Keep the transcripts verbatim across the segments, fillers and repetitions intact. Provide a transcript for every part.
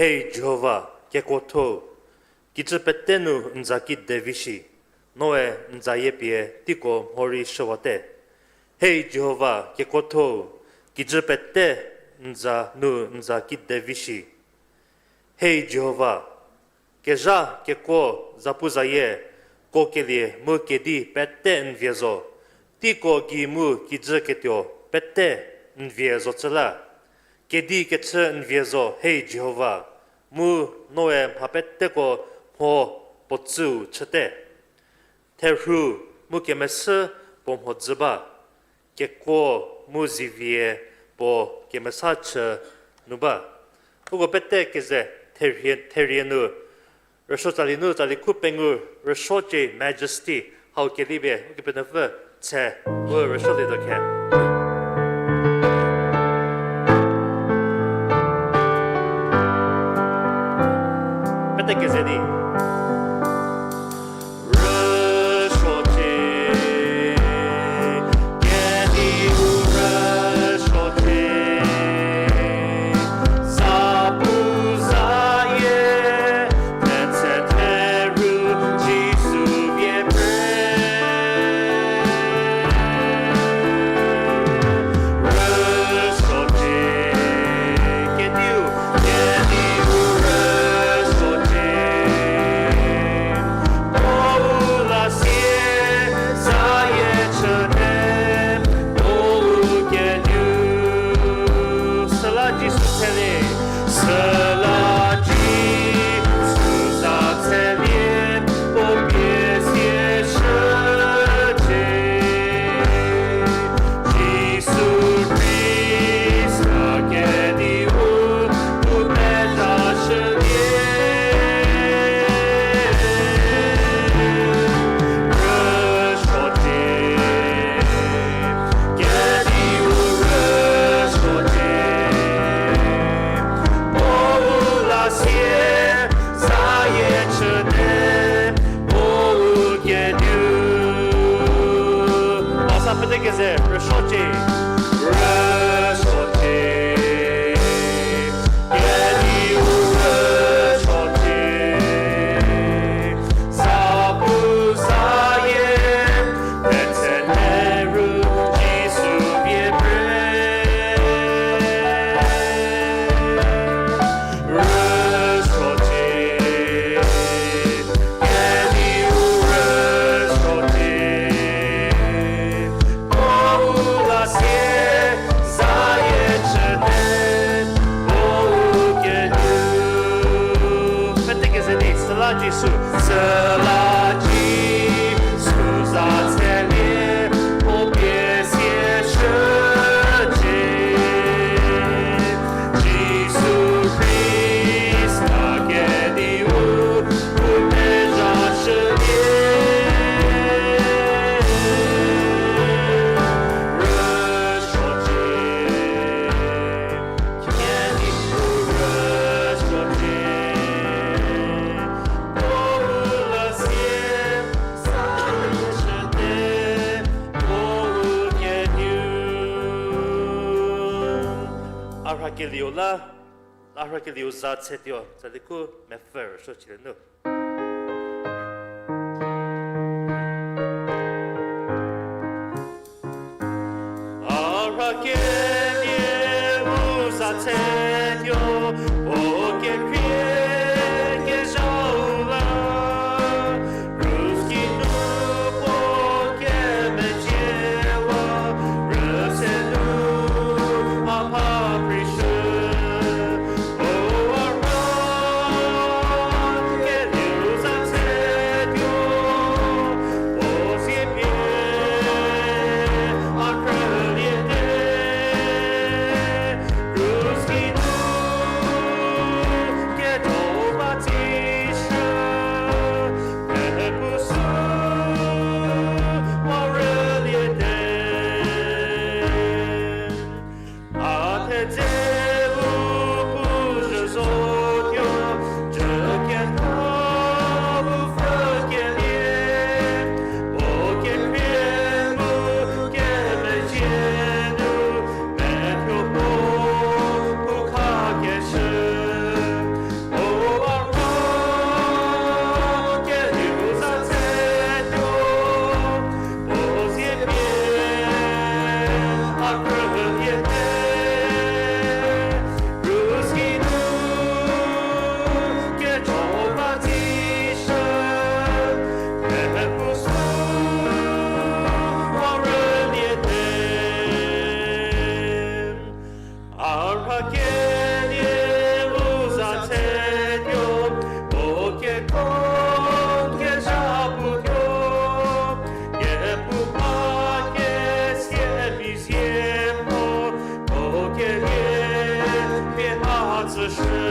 Hei Jihova, kekuotho-u, kijü pete nu n za kidevi shi, noe n zayie pie teiko mhorei shüwate. Hei Jihova, kekuotho-u, kijü pete n za nu n za kidevi shi. Hei Jihova, kezha kekuo zapuzayie, kuokelie mu kedi pete n vie zo, teiko gei mu kijü ketuo pete n vie zocü la. Kedi kechü n vie zo, hei Jihova, mu noe mha peteko mho puo tsüu chüte. Therhu mu kemesa puo mhodzü ba, kekuo mu zivie puo kemesa chü nu ba. Uko pete keze therie, therie nu, rüsuo tsali nu tsali khu pengou, rüsuocie Majesty, hau kelipie Ukepenuopfü tse, u rüsuolietuo khe. Pete keze di. Rüsuocie, kediu rüsuocie, zapuzayie, thetsetheru Jisu vie pre. Rüsuocie, kediu, kediu rüsuocie, puou la sie zayie chüte, puou kediu. Süla Jisu tselie, süla Jisu za tselie, puo pie sieshücie. Jisu Khrista kediu, u pezhashülie. Rüsuocie, kediu rüsuocie, puou la sie zayie chüte, puou kediu. Basa pete keze, rüsuocie, rüsuocie, kediu rüsuocie, zapuzayie, thetsetheru Jisu vie pre. Rüsuocie, kediu rüsuocie, puou la sie zayie chüte, puou kediu. Pete keze di, süla Jisu, süla Jisu za tselie, puo pie sieshücie. Jisu Khrista kediu, u pezhashülie. Rüsuocie, kediu rüsuocie, puou la sie zayie chüte, puou kediu. A rhakelieu la, a rhakelieu za tsetuo, tsali khu mepfü rüsuo chülie nu. A rhakelie mu za tsetuo, puo kekhrie kezhau la, krus ki nu puo kemezhiewa, rüse nu a pha prishü. O a rhakelieu za tsetuo, puo zie pie a krüliete, krus ki nu Krühüliete, krus geinu, kejo va tsishü, mehepusü, wa rüliete. A rhakelie u za tsetuo, o keko kezha putuo, kepu ba kesia mizie mo, o kelie pie a tsüshü,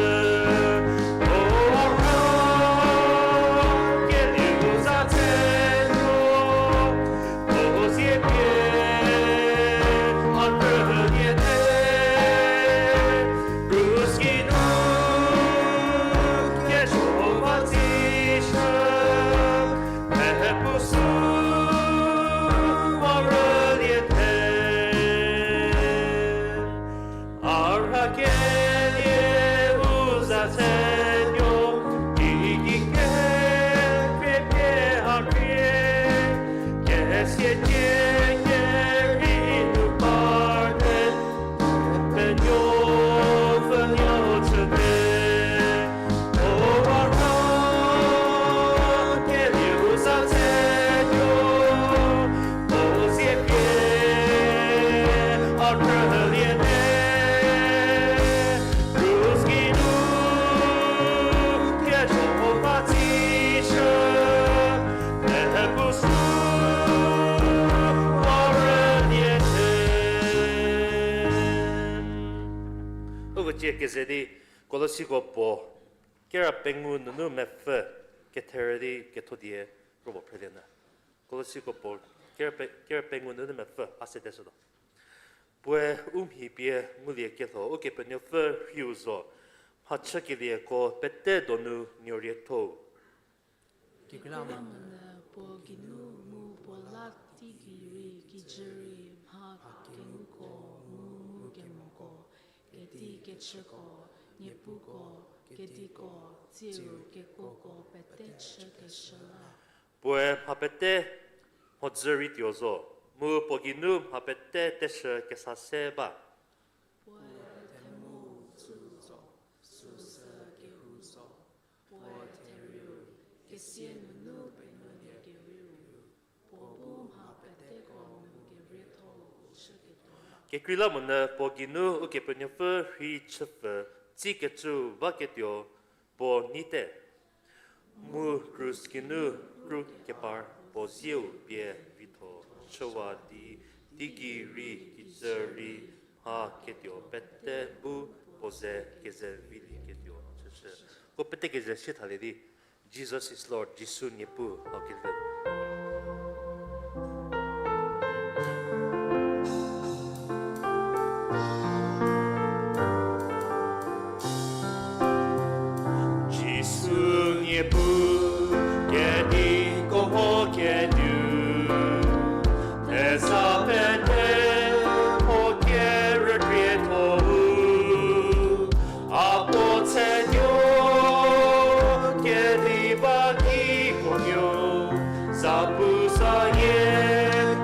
o a rhakelie u za tsetuo, o zie pie a krühüliete, krus geinu, kejo va tsishü, mehepusü, wa rüliete. A rhakelie u za tsetuo, kikikekrie pie a khrie, kesiecie kerhei nu parte, penuopfü nuo chüte. O a rhakelie u za tsetuo, o zie pie a krühüliete, krus geinu, kejo va tsishü, mehepusü, wa rüliete. Uko cie keze di Kolosiko puo, kera pengou nunu mepfü, ketherü di ketho die kropuo phrelie nyü. Kolosiko puo, kera pe-, kera pengou nunu mepfü, a sedeshütuo. Puoe u mhi pie ngulie kelho Ukepenuopfü rhiu zo, mhachükelieko pete donu nuo rietho-u. Kekreilamonyü puo geinu mu puo la teigei rei kijü rei mha kenguko mu ngukemoko, keti kechüko, niepuko, kediko, tsiu kekuoko pete chükeshü la. Puoe mha pete mhodzü rei tuo zo, mu puo geinu mha pete teshü kesa se ba. Puoe themou tsü zo, süsü kehou zo, puoe theriu, kesia nunu penuolie kerieu, puo bu mha peteko nu kerietho-u chüketuo la. Kekreilamonyü puo geinu Ukepenuopfü rhei chüpfü tsikecü baketuo puo neite. Mu krus geinu kru kepar puo zieu pie vitho chüwa di, teigei rei kijü rei mha ketuo pete bu puo ze keze vilieketuo chüshü. Ko pete keze sie thalie di, Jesus is Lord, Jisu Niepuu, hau keze. Jisu Niepuu, kediko ho kediu, theza pete ho kerükrietho-u, a puo tsetuo, kedi ba kiko nuo, zapuzayie,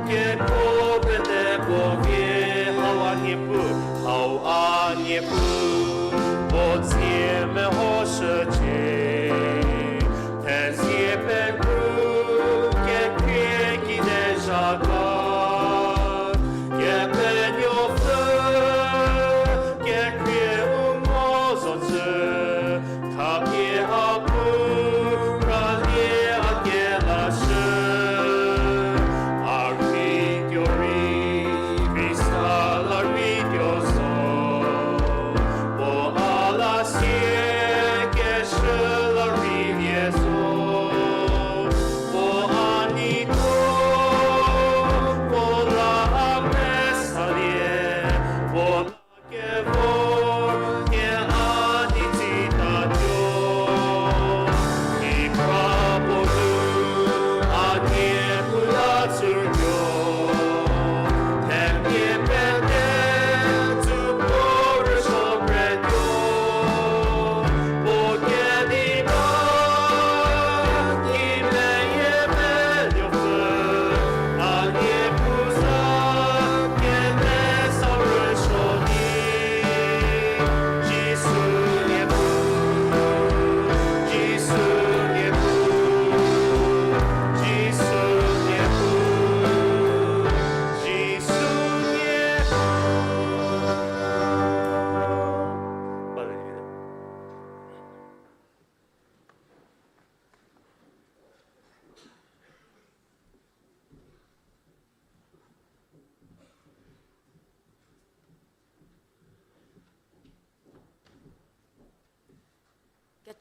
kekuo pete puo vie, hau a Niepuu, hau a Niepuu, puo zie mehoshücie, thezie pekru, kekhrie kide zhaka, Kepenuopfü, kekhrie u mo zotsü, khapie a pu, ralie a kelashü, a rheituo rei, Khrista la rheituo zo, puo a la sie, ke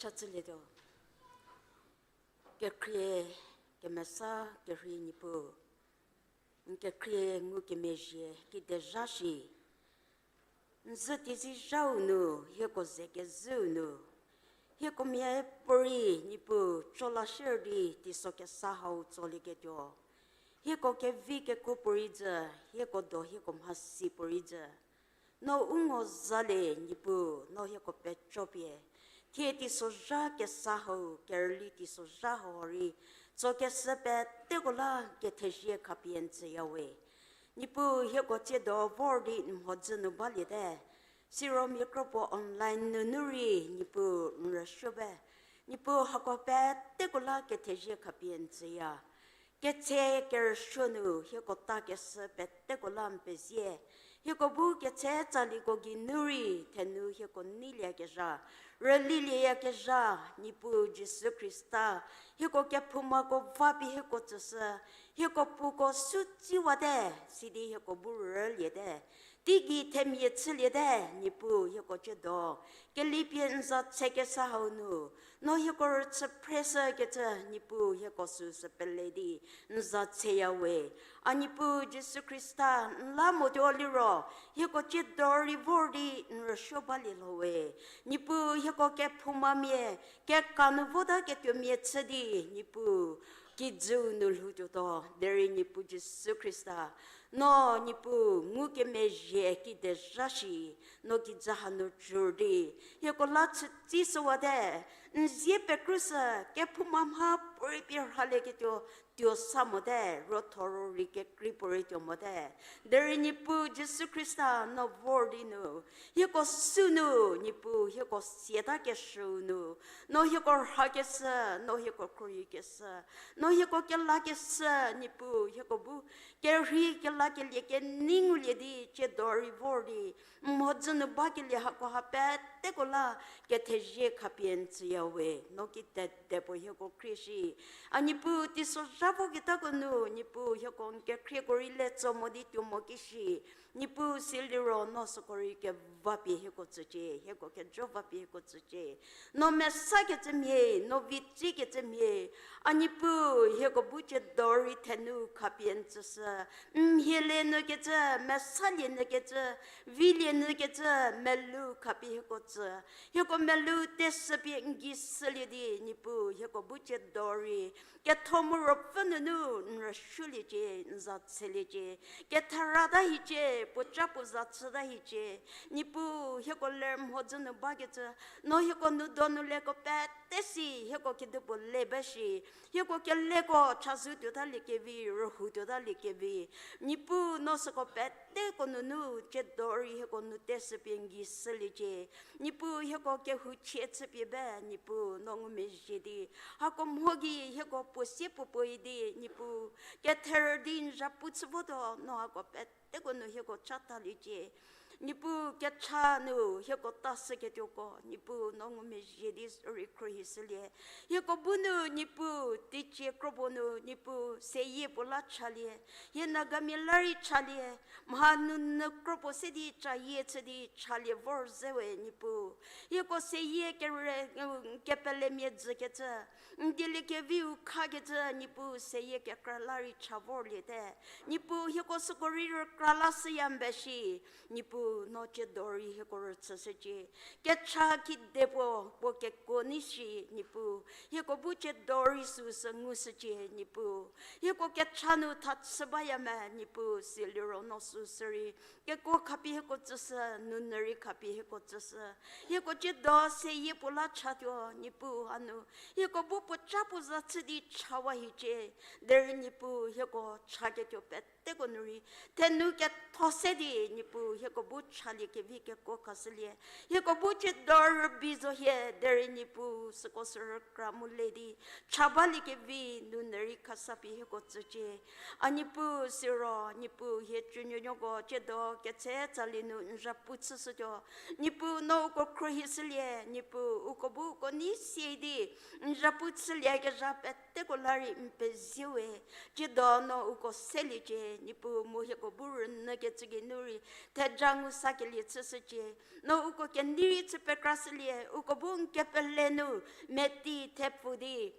Chachülietuo. Kekhrie, kemesa, kerhei Niepuu. N kekhrie ngukemezhie kide zha shi. N zhü teizie zhau nu, hieko ze kezhüu nu, hieko miapuorei Niepuu, co la shier di teiso kesa hau tsolieketuo. Hieko kevi kekuo puorei jü, hieko do hieko mhasi puorei jü. No u ngo zalie Niepuu, no hieko peco pie. Thie teisozha kesa hau, kerüli teisozha hau rei, tsokeshü peteko la kethezie khapie n tsüyawe. Niepuu hieko tsiedo vor di n mhodzü nu baliete. Siro mia kropuo online nunu rei Niepuu n rüsuo ba. Niepuu hako peteko la kethezie khapie n tsüya. Ketse kerüsuo nu hieko ta keshü peteko la n pezie. Hieko bu ketse tsaliko geinu rei thenu hieko neilieyakezha, rülilieyakezha, Niepuu Jisu Khrista, hieko kephoumako va pie hieko tsüshü, hieko puoko sü tsiwate, sidi hieko bu rüliete. Teigei themia chüliete, Niepuu hieko tsiedo kelipie n za tsekeshü hau nu, no hieko rüchü phreshükecü Niepuu hieko süsü pele di n za tseyawe. A Niepuu Jisu Khrista, n la motuo liro, hieko tsiedo rei vor di n rüsuo balie lhowe. Niepuu hieko kephoumamia, keka nu votaketuomia chü di, Niepuu kijüu nu lhoutuotuo, derei Niepuu Jisu Khrista, no Niepuu ngukemezhie kide zha shi, no kijü hanu cür di, hieko la chütsishüwate, n zie pekrushü, kephouma mha puorei pie rhalieketuo, tuo sa mote, rotho rorei kekrei puorei tuo mote. Derei Niepuu Jisu Khrista no vor di nu, hieko sünu, Niepuu hieko siata keshüu nu, no hieko rhakeshü, no hieko khrohikeshü, no hieko kelakeshü, Niepuu hieko bu kerhei kelakelie kenei ngulie di, tsiedo rei vor di, n mhodzü nu bakelie hako ha peteko la kethezie khapie n tsüyawe, no kitedepuo hieko khrie shi. A Niepuu teisozha voketako nu, Niepuu hieko n kekhrieko rei le tso mo di tuo mo ki shi. Niepuu siliro no süko rei kevapie hieko tsücie, hieko kejo vapie hieko tsücie. No mesakecü mhie, no vitsikecü mhie. A Niepuu hieko bu tsiedo rei thenu khapie n tsüshü. N mhielie nükecü, mesalie nükecü, vilie nükecü, melou khapie hieko tsü. Hieko melou teshüpie n gei shülie di, Niepuu hieko bu tsiedo rei ketho mu ruopfü nunu n rüsuoliecie, n za tseliecie. Ketherata hiecie, puoca puo za chüta hiecie. Niepuu hieko ler mhodzü nu bakecü, no hieko nou donu leko pete si, hieko kedipuo le ba shi. Hieko keleko chazou tuotaliekevi, rühou tuotaliekevi. Niepuu no süko peteko nunu tsiedo rei hieko nou teshüpie n gei shüliecie. Niepuu hieko kehouchie chüpie ba, Niepuu no ngumezhie di. Hako mho gei hieko puo sie puo puo idi, Niepuu kether di n zhapu chü votuo, no hako peteko nu hieko chataliecie. Niepuu kecha nu hieko tashüketuoko, Niepuu no ngumezhie di rei khrohishülie. Hieko bu nu Niepuu teicie kropuo nu Niepuu seyie puo la chalie. Hie Nagamia la rei chalie. Mha nunu kropuo se di cayie chü di chalie vor zewe Niepuu. Hieko seyie kere, kepelemia jükecü, n dieliekeviu khakecü Niepuu seyie kekra la rei cha vorliete. Niepuu hieko süko rei rükra lashüya mbe shi. Niepuu no tsiedo rei hieko rüchüshücie. Kecha kidepuo puo kekuo nei shi Niepuu. Hieko bu tsiedo rei süsü ngushücie Niepuu. Hieko kecha nu thachü baya me Niepuu siliro no süsü rei kekuo khapie hieko tsüshü, nunu rei khapie hieko tsüshü. Hieko tsiedo seyie puo la chatuo Niepuu hanu. Hieko bu puoca puo za chü di chawa hiecie. Derei Niepuu hieko chaketuo peteko nu rei thenu ketho se di Niepuu hieko bu chaliekevi kekuo khashülie. Hieko bu tsiedo rübei zo hie derei Niepuu süko sü rükra mu le di cha baliekevi nunu rei khasapie hieko tsücie. A Niepuu siro Niepuu hie cünuonuoko tsiedo ketse tsalie nu n zhapu chüshütuo. Niepuu no uko khrohishülie, Niepuu uko bu uko nei sie di n zhapu chüliekezha pete peteko la rei n pezie we. Tsiedo no uko seliecie, Niepuu mu hieko bu rünyükecü geinu rei theja ngu sakelie chüshücie. No uko kenei rei chü pekrashülie, uko bu n kepele nu meti thepfu di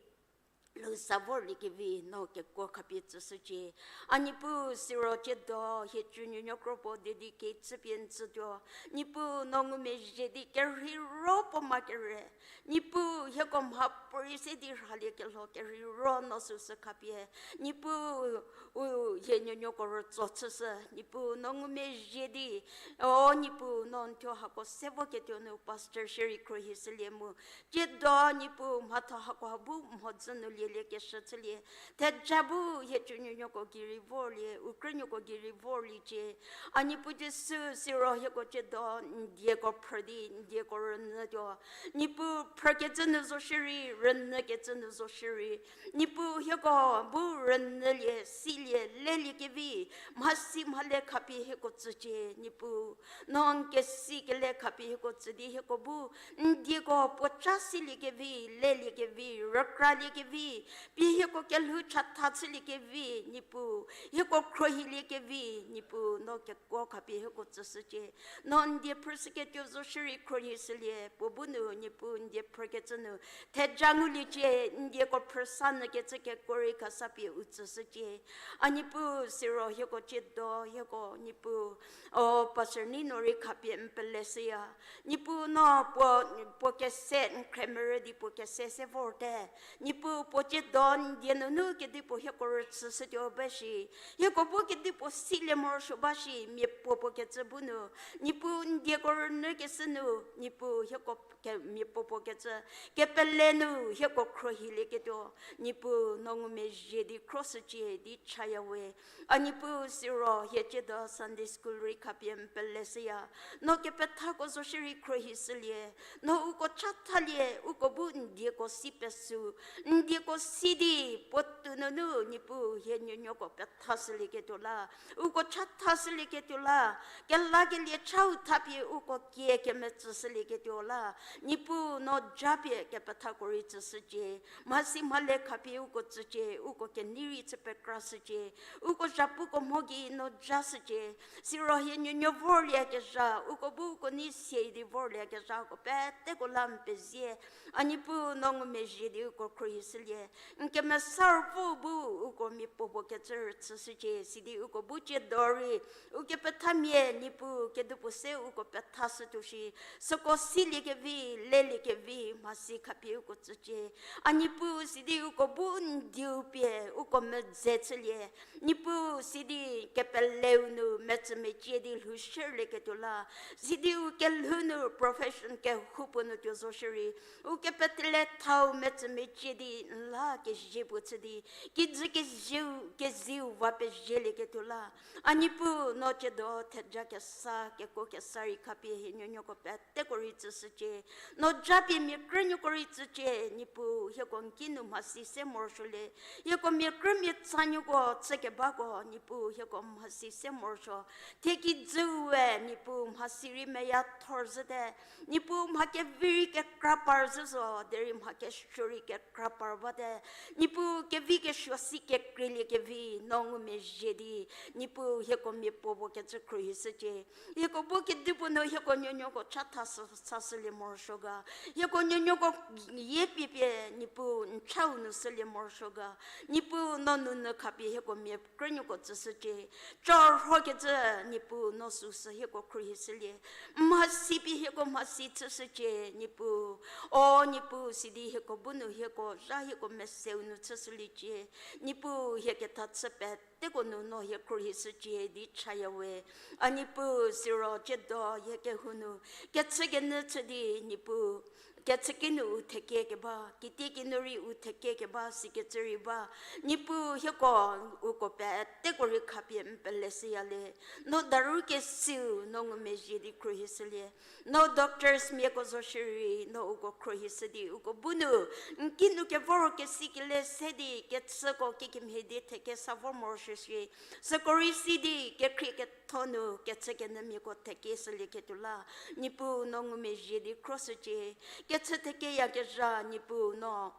lhou sa vorliekevi no kekuo khapie tsüshücie. A Niepuu, siro tsiedo hie cü nuonuo kro puo dedicate chüpie n tsütuo. Niepuu, no ngumezhie di kerheiro puo ma kere. Niepuu, hieko mhapuorei se di rhalie kelho kerheiro no süsü khapie. Niepuu, u hie nuonuoko rütso chüshü. Niepuu, no ngumezhie di, o Niepuu, no n thuo hako se voketuo nu pastor shierei khruohishülie mu. Tsiedo Niepuu, mhatho hako ha bu mhodzü nu lieliekeshü chülie. Theja bu hie cü nuonuoko gei rei vorlie, u krünuoko gei rei vorliecie. A Niepuu Jisu, siro hieko tsiedo n dieko phrü di n dieko rünyütuo. Niepuu, phrükecü nu zo shierei, rünyükecü nu zo shierei. Niepuu, hieko bu rünyülie, silie, leliekevi, mhasi mhale khapie hieko tsücie, Niepuu. No n kesi kele khapie hieko tsü di hieko bu n dieko puoca siliekevi, leliekevi, rükraliekevi, pie hieko kelhou chatha chüliekevi, Niepuu, hieko khruohiliekevi, Niepuu, no kekuo khapie hieko tsüshücie. No n die phrüshüketuo zo shierei khruohishülie, puo bu nu, Niepuu, n die phrükecü nu theja nguliecie, n dieko phrüsa nyükecü kekuo rei khasa pie u tsüshücie. A Niepuu, siro hieko tsiedo, hieko Niepuu, o pastor Nino rei khapie n peleshüya. Niepuu, no puo, puo kese n khremerü di puo kese se vorte. Niepuu, puo tsiedo n die nunu kedipuo hieko rüchüshütuo ba shi. Hieko bu kedipuo silie morosuo ba shi, miapuopuo kecü bu nu. Niepuu, n dieko rünyükeshü nu, Niepuu, hieko ke, miapuopuo kecü kepele nu hieko khruohilieketuo. Niepuu, no ngumezhie di khruoshücie di chaya we. A Niepuu, siro hie tsiedo Sunday school rei khapie n peleshüya. No kepethako zo shierei khruohishülie. No uko chathalie, uko bu n dieko si pesü. N dieko si di puotou nunu, Niepuu, hie nuonuoko pethashülieketuo la. Uko chathashülieketuo la. Kelakelie chau thapie uko kie kemetsüshülieketuo la. Niepuu, no japie kepethako rei tsüshücie. Mhasi mhale khapie uko tsücie, uko kenei rei chü pekrashücie. Uko zhapuko mho gei no jashücie. Siro hie nuonuo vorliekezha, uko bu uko nei sie di vorliekezhako peteko la n pezie. A Niepuu, no ngumezhie di uko khruohishülie. N kemesa ruopfü bu uko miapuopuo kecü rüchüshücie, sidi uko bu tsiedo rei ukepethamia, Niepuu, kedipuo se uko pethashütuo shi. Süko siliekevi, leliekevi, mhasi khapie uko tsücie. A Niepuu, sidi uko bu n dieu pie uko medze chülie. Niepuu, sidi kepeleu nu metsümecie di lhou shürlieketuo la. Sidi u kelhou nu profession kehoupuo nu tuo zo shierei, ukepetele thau metsümecie di n la kezie puo chü di, kijü kezieu, kezieu va pezielieketuo la. A Niepuu, no tsiedo theja kesa, kekuo kesa rei khapie hie nuonuoko peteko rei tsüshücie. No japie mia krünuoko rei tsücie, Niepuu, hieko n kinu mhasi se morosuolie. Hieko mia krümia tsanuoko chükebako, Niepuu, hieko mhasi se morosuo. Thie kijüu we, Niepuu, mhasi rei meya thor zhüte. Niepuu, mha kevi rei kekra par zhü zo, derei mha kesuo rei kekra par bate. Niepuu, kevi kesuo si kekreiliekevi no ngumezhie di, Niepuu, hieko miapuopuo kecü khruohishücie. Hieko bu kedipuo nu hieko nuonuoko chatha sü, sashülie morosuo ga. Hieko nuonuoko yie pie pie, Niepuu, n chau nu shülie morosuo ga. Niepuu, no nounyü khapie hieko mia krünuoko tsüshücie. Chorhokecü, Niepuu, no süsü hieko khruohishülie. Mhasi pie hieko mhasi chüshücie, Niepuu. O Niepuu, sidi hieko bu nu hieko zha hieko meseu nu chüshüliecie. Niepuu, hie ketha chü peteko nu no hie khruohishücie di chaya we. A Niepuu, siro tsiedo hie kehou nu kechükenyü chü di, Niepuu, kechüki nu u thekie keba, kitiekinu rei u thekie keba sikecü rei ba. Niepuu, hieko uko peteko rei khapie n peleshüya le. No daru kesiu no ngumezhie di khruohishülie. No doctors miako zo shierei no uko khruohishü di uko bu nu n kinu kevor kesikele se di kechüko kikemhie di theke sa vor morosuo shi. Süko rei si di kekhrie ketho nu kechükenyümiako theke shülieketuo la. Niepuu, no ngumezhie di khruohishücie. Kechü thekeyakezha, Niepuu, no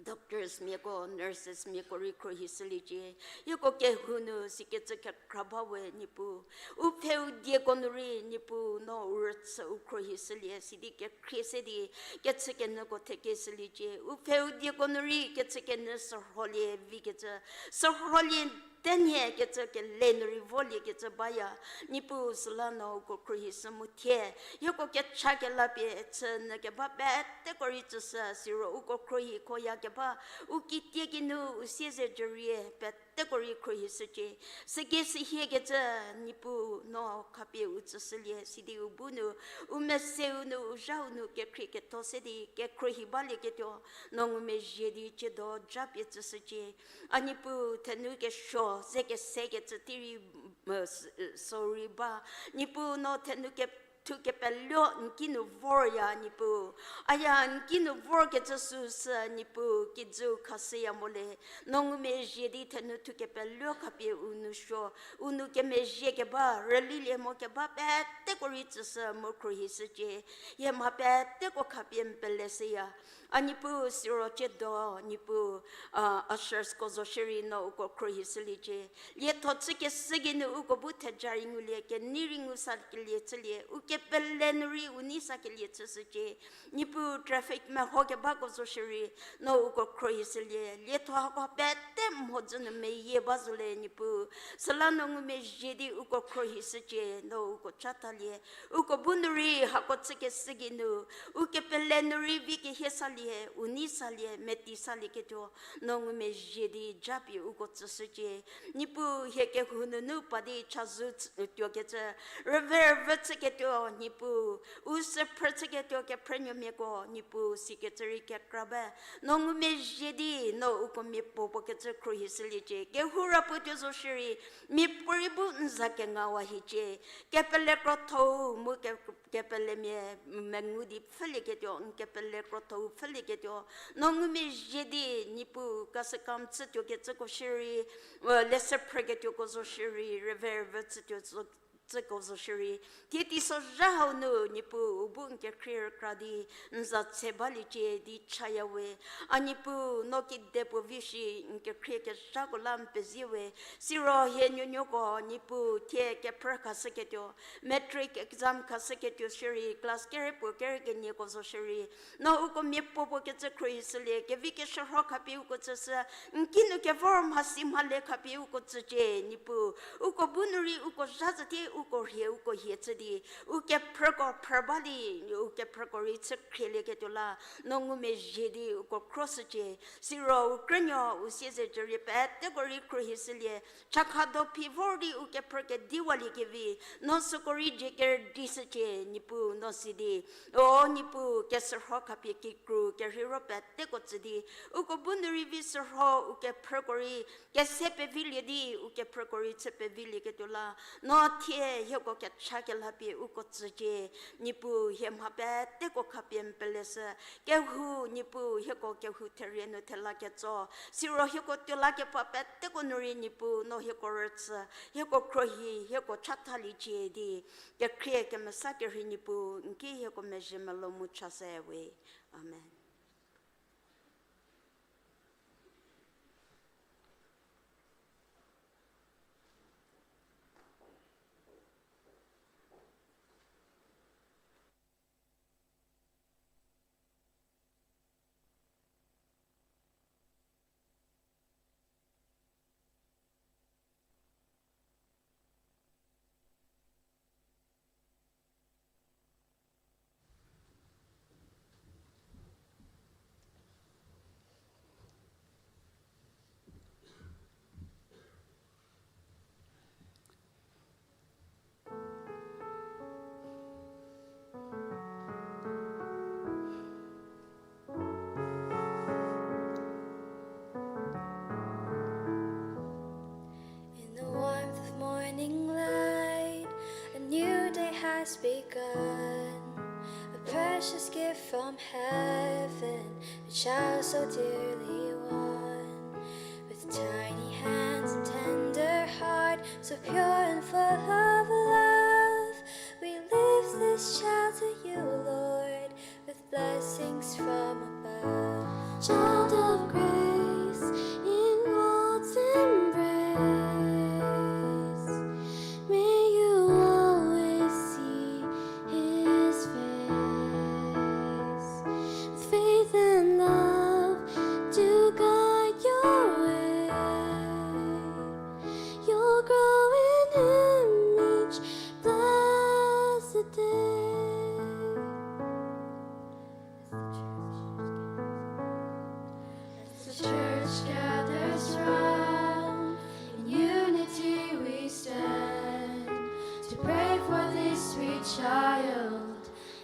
doctors miako, nurses miako rei khruohi shüliecie. Hieko kehou nu sikecü kekra ba we Niepuu. U pfhe u dieko nu rei Niepuu no u rüchü u khruohi shülie, sidi kekhrie se di kechükenyüko theke shüliecie. U pfhe u dieko nu rei kechükenyü sürholie vikecü, sürholie tenhie kecü kele nu rei voliekecü baya. Niepuu süla no uko khruohi shü mu thie hieko kecha kelapie chü nyü keba peteko rei tsüshü, siro uko khruohikhoya keba u kitiekinu u siezedzürie peteko rei khruohi shücie. Süki sühiekecü Niepuu no khapie u tsüshülie, sidi u bu nu u meseu nu u zhau nu kekhrie ketho se di kekhruohi balieketuo no ngumezhie di tsiedo japie tsüshücie. A Niepuu, thenu kesuo ze kesekecü tei rei, sorry ba. Niepuu no thenu ke, thu kepeluo n ki nu vorya Niepuu. Aya n ki nu vorkecü süsü Niepuu kijüu khashüya mo le. No ngumezhie di thenu thu kepeluo khapie u nou suo, u nou kemezhie keba, rülilie mo keba peteko rei tsüshü mu khruohi shücie. Hie mha peteko khapie n pele shüya. A Niepuu siro tsiedo Niepuu, a, ushersko zo shierei no uko khruohi shüliecie. Lietho chükeshü geinu uko bu theja rei ngulie, kenei rei ngu sakelie chülie, u kepele nu rei u nei sakelie chüshücie. Niepuu traffic meho kebako zo shierei no uko khruohi shülie, lietho hako pete mhodzü nu meyie ba zo le Niepuu. Süla no ngumezhie di uko khruohi shücie, no uko chathalie. Uko bu nu rei hako chükeshü geinu, u kepele nu rei vi kehie salie, u nei salie, meti salieketuo no ngumezhie di japie uko tsüshücie. Niepuu hie kehou nunu pa di chazou tuokecü, rüve rüvü chüketuo Niepuu, u süphrü chüketuo kephrünuomiako Niepuu sikecü rei kekra ba. No ngumezhie di no uko miapuo puo kecü khruohi shüliecie. Kehou ra puo tuo zo shierei miapuorei bu n za kengawa hiecie. Kepele krotho-u mu ke, kepelemia mengu di pfhülieketuo, n kepele krotho-u pfhülieketuo no ngumezhie di Niepuu kasükam chütuokecüko shierei, leshü phrüketuoko zo shierei, rüve rüvü chütuo zo, tsüko zo shierei, thie teisozha hau nu Niepuu u bu n kekhrie rükra di n za tse baliecie di chaya we. A Niepuu no kedipuo vi shi n kekhrie kezhako la n pezie we. Siro hie nuonuoko Niepuu thie kephrü khashüketuo, matric exam khashüketuo shierei, class kere puo kere kenieko zo shierei, no uko miapuo puo kecü khruohi shülie, kevi keshürho khapie uko tsüshü, n ki nu kevor mhasi mhale khapie uko tsücie Niepuu. Uko bu nu rei uko zha zhü di uko rhie uko hie chü di, u kephrüko phrü ba di, u kephrüko rei chü khrielieketuo la no ngumezhie di uko khroshücie. Siro u krünuo u siezedzürie peteko rei khruohi shülie, chakhado phi vor di u kephrü kediwaliekevi, no süko rei dzie kerüdi shücie Niepuu no si di. O Niepuu, keshürho khapie kikru kerheiro peteko tsü di, uko bu nu rei vi shürho u kephrüko rei kese pevilie di, u kephrüko rei chü pevilieketuo la no thie hieko kecha kelapie uko tsücie. Niepuu hie mha peteko khapie n peleshü, kehou Niepuu hieko kehou therie nu thela ketso, siro hieko tuo lakepa peteko nu rei Niepuu no hieko rüchü, hieko khruohi, hieko chathaliecie di, kekhrie kemesa kerhei Niepuu n ki hieko mezhie melou mu chashü we. Amen. In the warmth of morning light, a new day has begun, a precious gift from heaven, a child so dearly won. With tiny hands and tender heart, so pure and full of love, we lift this child to you, Lord, with blessings from above. Child of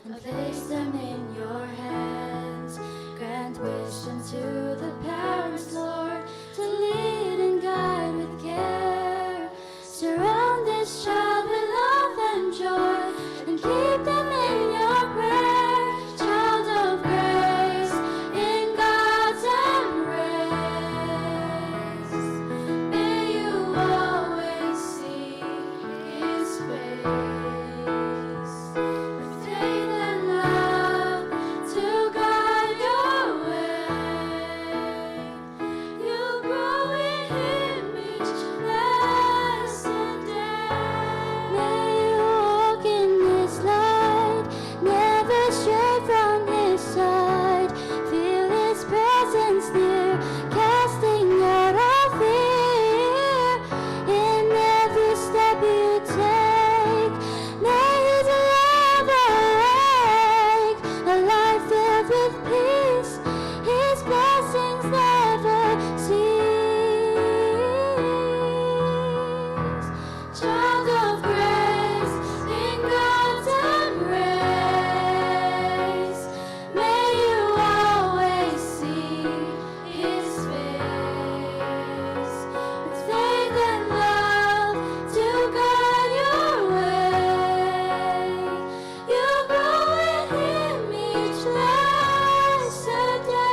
And place them in your hands. Grant wisdom to the parents, Lord, to lead and guide with care. Surround this child with love and joy, and keep them in your prayer. Child of grace, in God's embrace, may you always see his face. With faith and love to guide your way. You grow in him each blessed day. May you walk in his light, never stray from his side. Feel his presence near, casting out all fear. In every step you take, may his love awake, a life filled with peace, his blessings never cease. Child of grace, in God's embrace, may you always see his face. With faith and love to guide your way, you grow in him each blessed day.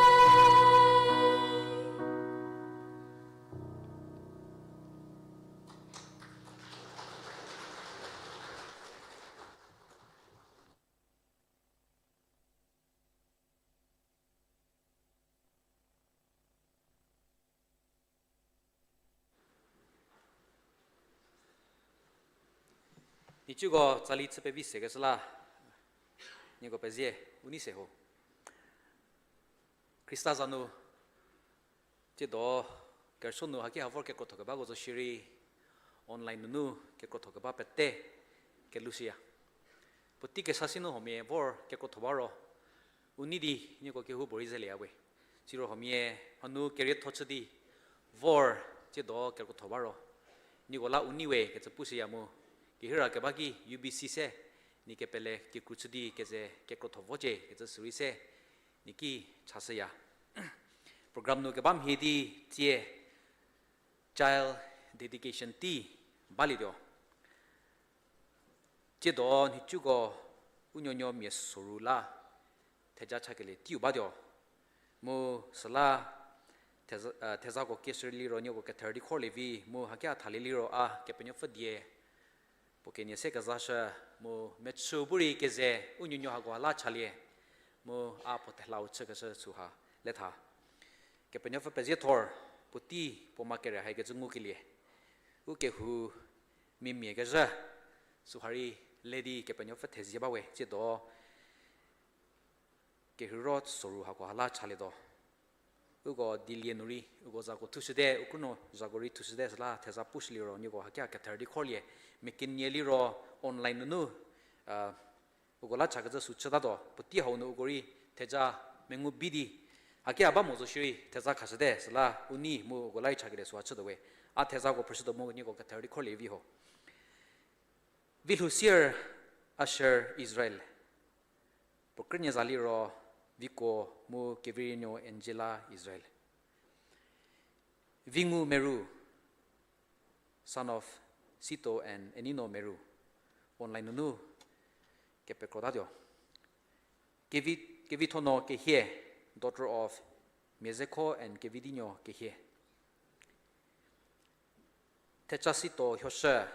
Nhicuko tsali chü pevi sekeshü la, nieko pezie, u nei se ho. Khrista za nu, tsiedo kerüsuo nu haki ha vor kekrotho kebako zo shierei, online nunu kekrotho keba pete kelushüya. Puotei kesa si nu huomia vor kekrotho ba ro, u nei di nieko kehoupuorei zelieya we. Siro huomia hanu kerietho chü di vor tsiedo kekrotho ba ro, nieko la u nei we kecü pushüya mu, kehira keba ki U B C se, nie kepele kikru chü di keze kekrotho vocie kecü sürei se, nie ki chashüya. Program nu keba mhie di tsie child dedication tei balietuo. Tsiedo nhicuko u nuonuo mia soru la theja chakelie teiu batuo. Mu süla theza, eh, thezako kieshü liro nieko kether di khorlie vi mu haki a thalie liro a Kepenuopfü die puo kenie se kezashü mu mechü bu rei keze u nuonuo hako la chalie mu a puo thela u chükeshü süha le tha. Kepenuopfü pezie thor, puotei puo ma kere haikecü ngukelie u kehou mimia kezhü süha rei le di Kepenuopfü thezie ba we. Tsiedo kerheiro soru hako la chalietuo. Uko dielie nu rei uko zako thushüte, u krünuo zako rei thushüte süla theza pushü liro nieko haki a kether di khorlie, mia kenie liro online nunu, a, uko la chakecü sü chütatuo, puotei hau nu uko rei theja mengu bi di haki a ba mo zo shierei theza khashüte süla u nei mu uko la rei chakelie süha chütuo we. A thezako phrüshütuo mu nieko kether di khorlie vi ho. Vilhou sier Asher Israel. Puo krünie za liro Viko mu Kevirienuo Angela Israel. Vingu Meru, son of Sito and Enino Meru, online nunu kepekrotatuo. Kevi, Kevithonuo Kehie, daughter of Miezekho and Kevidinuo Kehie. Thechasito Hioshü,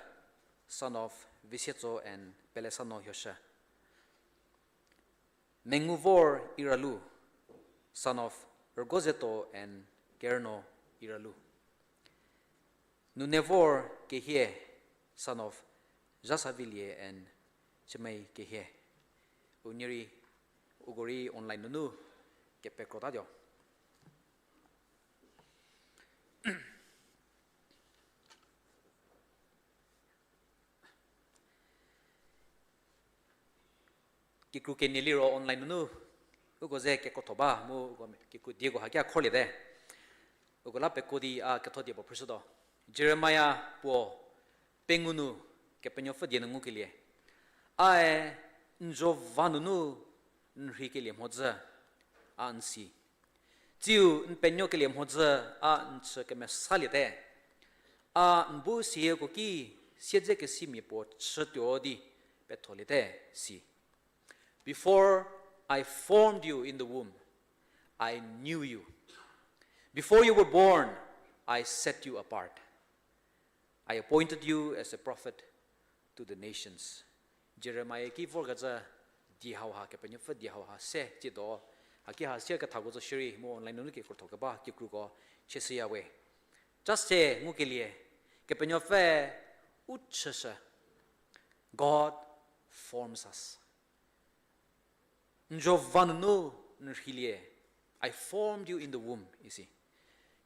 son of Visietso and Pelesanuo Hioshü. Menguvor Iralu, son of Rügozeto and Kerünuo Iralu. Nunevor Kehie, son of Zhasavilie and Chümei Kehie. Unie rei, uko rei online nunu kepekrotatuo. Kikru kenie liro online nunu uko ze kekrotho ba mu uko kikru dieko haki a khorliete. Uko la pekuo di a ketho die puo phrüshütuo. Jeremia puo pengou nu Kepenuopfü die nu ngukelie. Ae N zho va nunu n rhikelie mhodzü, a n si. Tsiu n penuokelie mhodzü, a n chü kemesaliete. A n bu sihieko ki siedzekesimia puo chütuo di petholiete, si. Before I formed you in the womb, I knew you. Before you were born, I set you apart. I appointed you as a prophet to the nations. Jeremia ki vorkezhü die hauha, Kepenuopfü die hauha se, tsiedo, haki ha sie kethako zo shierei, mu online nunu kekrotho keba, kekruko, chieshüya we. Cha se ngukelie, Kepenuopfü u chüshü, God forms us. N zho va nunu n rhilie, I formed you in the womb, isi.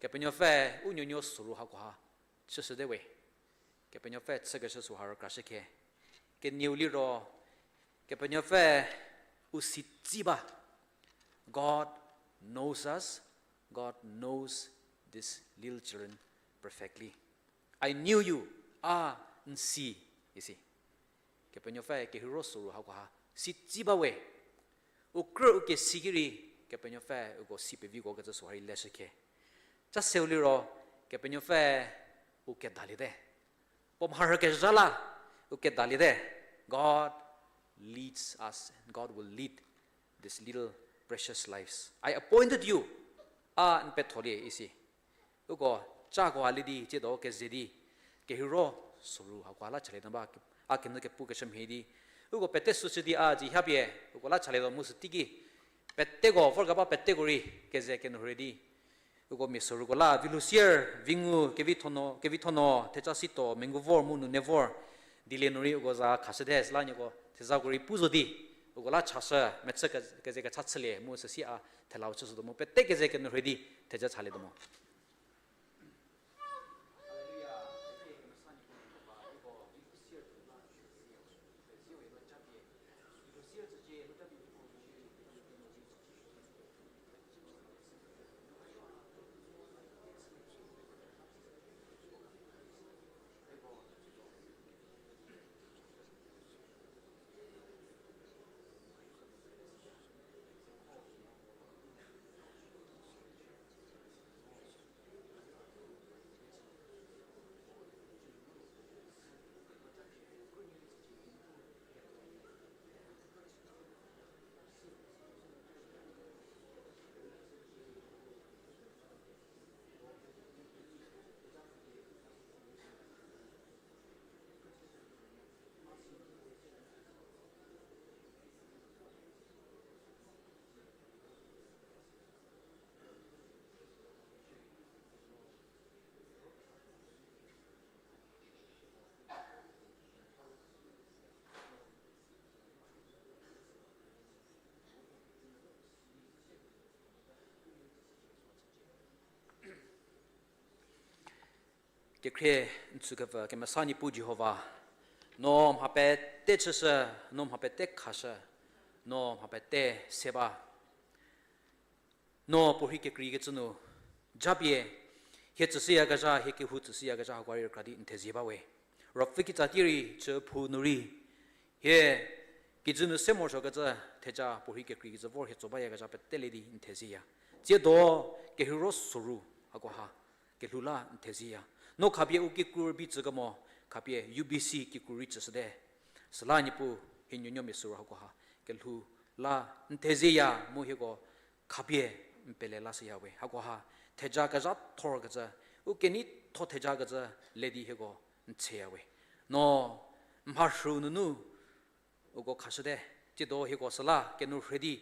Kepenuopfü u nuonuo soru hakoha chüshüte we. Kepenuopfü chükeshü süha rükrashü khe. Kenieu liro, Kepenuopfü u si tsi ba. God knows us, God knows these little children perfectly. I knew you, a n si, isi. Kepenuopfü kehiro soru hakoha si tsi ba we. U krü u kesi ki rei, Kepenuopfü uko si peviko kecü süha rei leshü khe. Cha seu liro, Kepenuopfü u kedaliete. Puo mharhü kezha la, u kedaliete. God leads us, and God will lead these little precious lives. I appointed you, a n petholie, isi. Uko, cha ko a le di, tsiedo keze di, kehiro soru hakoha la chalie nyü ba, a kenyü kepukeshü mhie di. Uko pete süshü di a zi hapie, uko la chalietuo mu sü teiki, peteko, vorkeba peteko rei, keze kenyü rhü di. Uko mia soruko la, Vilhousier, Vingu, Kevithono, Kevithono, Thechasito, Menguvor, mu Nunevor, dilie nu rei uko za khashüte, süla nieko thezako rei pu zo di, uko la chashü, mechü ke-, keze kecha chülie, mu süsi a thelau chüshütuo mu, pete keze kenyü rhü di, theja chalietuo mo. Kekhrie n tsükepfü kemesa Niepuu Jihova, no mha pete chüshü, no mha pete khashü, no mha pete se ba. No puorhi kekreikecü nu, japie, hie tsüshüyakezha, hie kehou tsüshüyakezha hakoha rei rükra di n thezie ba we. Ruopfü kitsa tierei, chüphou nu rei, hie kijü nu se morosuokecü theja puorhi kekreikecü vor hie tso bayakezha pete le di n thezieya. Tsiedo kehiro soru hakoha kelhou la n thezieya. No khapie u kikru rübei tsükemo, khapie U B C kikru rei tsüshüte. Süla Niepuu hie nuonuomia soru hakoha kelhou la n thezieya mu hieko khapie n pele lashüya we. Hakoha theja kezhathorkecü, u keneitho thejakecü le di hieko n theya we. No mharhü nunu uko khashüte, tsiedo hieko süla kenourhei di,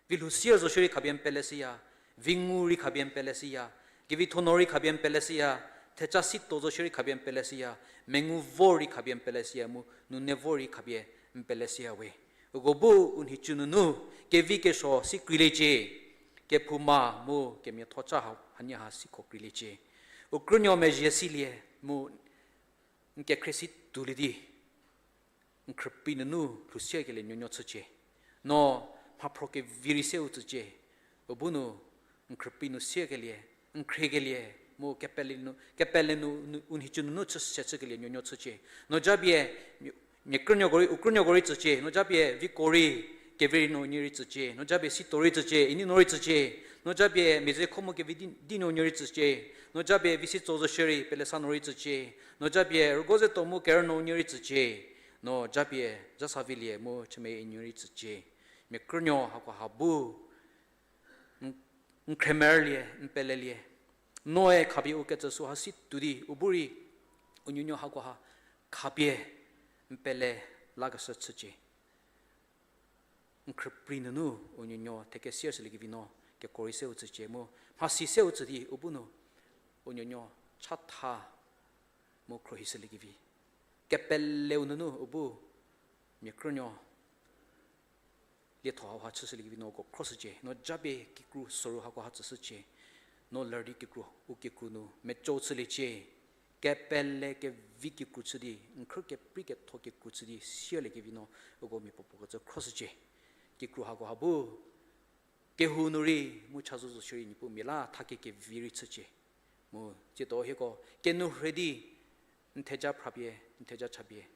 Vilhousier zo shierei khapie n peleshüya, Vingu rei khapie n peleshüya, Kevithono rei khapie n peleshüya, Thechasito zo shierei khapie n peleshüya, Menguvo rei khapie n peleshüya mu Nunevo rei khapie n peleshüya we. Uko bu u nhicu nunu kevi kesuo si kreiliecie, kephouma mu kemiathoca ha, hanie ha sikho kreiliecie. U krünuo mezhie silie mu n kekhrie si tuolie di, n khrüpei nunu lhousiakelie nuonuo chücie. No mhaphro kevi rei seu tsücie. U bu nu n khrüpei nu siekelie, n khriekelie, mu kepele nu, kepele nu, nu, u nhicu nunu chü se chükelie nuonuo chücie. No japie, mia krünuoko rei, u krünuoko rei tsücie, no japie viko rei, kevi rei no unie rei tsücie, no japie sito rei tsücie, ini no rei tsücie, no japie mia ze kho mu kevi di, di no unie rei tsücie, no japie vi si tso zo shierei pele sa no rei tsücie, no japie rügo ze to mu kerü no unie rei tsücie, no japie zha sa vilie mu chüme inie rei tsücie. Mia krünuo hakoha bu n, n khremerlie, n pelelie. Noe khapie u ketsü süha si tuo di, u bu rei, u nuonuo hakoha khapie n pele lakeshü chücie. N khrüprei nunu u nuonuo thekesier shüliekevi no, keko rei se u tsücie mu, mhasi se u tsü di u bu nu, u nuonuo chatha mu khruohishüliekevi. Kepeleu nunu u bu, mia krünuo lietho hauha chüshüliekevi no uko khroshücie, no japie kikru soru hakoha tsüshücie, no ler di kikru, u kikru nu meco chüliecie, kepele kevi kikru chü di, n khrü keprei ketho kikru chü di, sierliekevi no uko mia puopuo kecü khroshücie, kikru hakoha bu, kehou nu rei, mu chazou zo shierei Niepuu mia la thakie kevi rei chücie. Mu, tsiedo hieko, kenu rhe di, n theja phrapie, n theja chapie,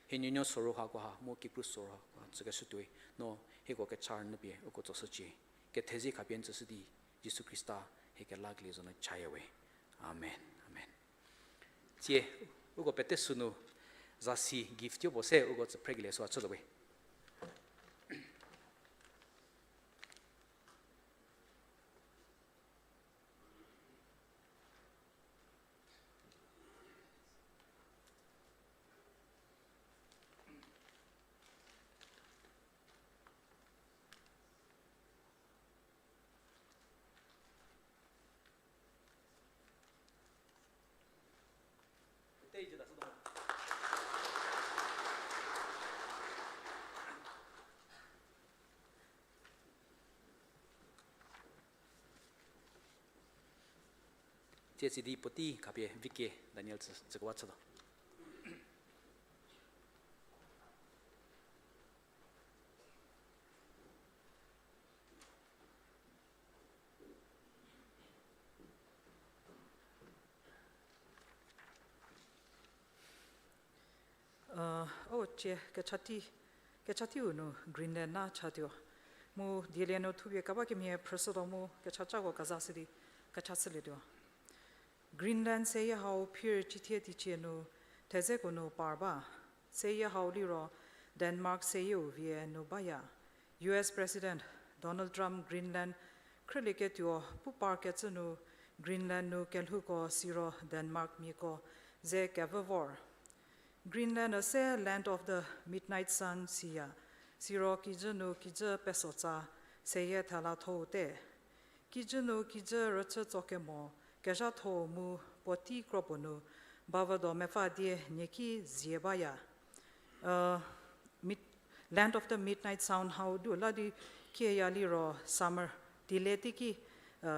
hie nuonuo soru hakoha, mu kikru soru hakoha, tsükeshü tuoi, no, hieko kecha rünyüpie, uko tsoshücie, kethezie khapie n tsüshü di, Jisu Khrista, hie kelakelie zo nu chaya we. Amen, amen. Tsie, uko pete sünu, zasi gift yopuo se, uko tsü phrekelie süha chütuo we. Tsie sidi puotei khapie Vike Daniel tsü, tsükewa chütuo. O, cie, kecha teiu nu Greenland la chatuo. Mu dielie nu thupie keba kemhie phrüshütuo mu kechacako kezashü di kecha chülietuo. Greenland seyie hau phir cithie teicie nu thezeko nu par ba. Seyie hau liro Denmark seyieu vie nu baya. U S President Donald Trump Greenland khrülieketuo pu parkecü nu Greenland nu kelhouko siro Denmarkmiako ze kevü vor. Greenland üse Land of the Midnight Sun siya, siro kijü nu kijü pesotsa seyie thela thou te. Kijü nu kijü rüchü tsokemo kezhatho mu puotei kropuo nu bavüdo mepfü die nieki zie baya. Land of the Midnight Sun hau du la di kieya liro summer tile teiki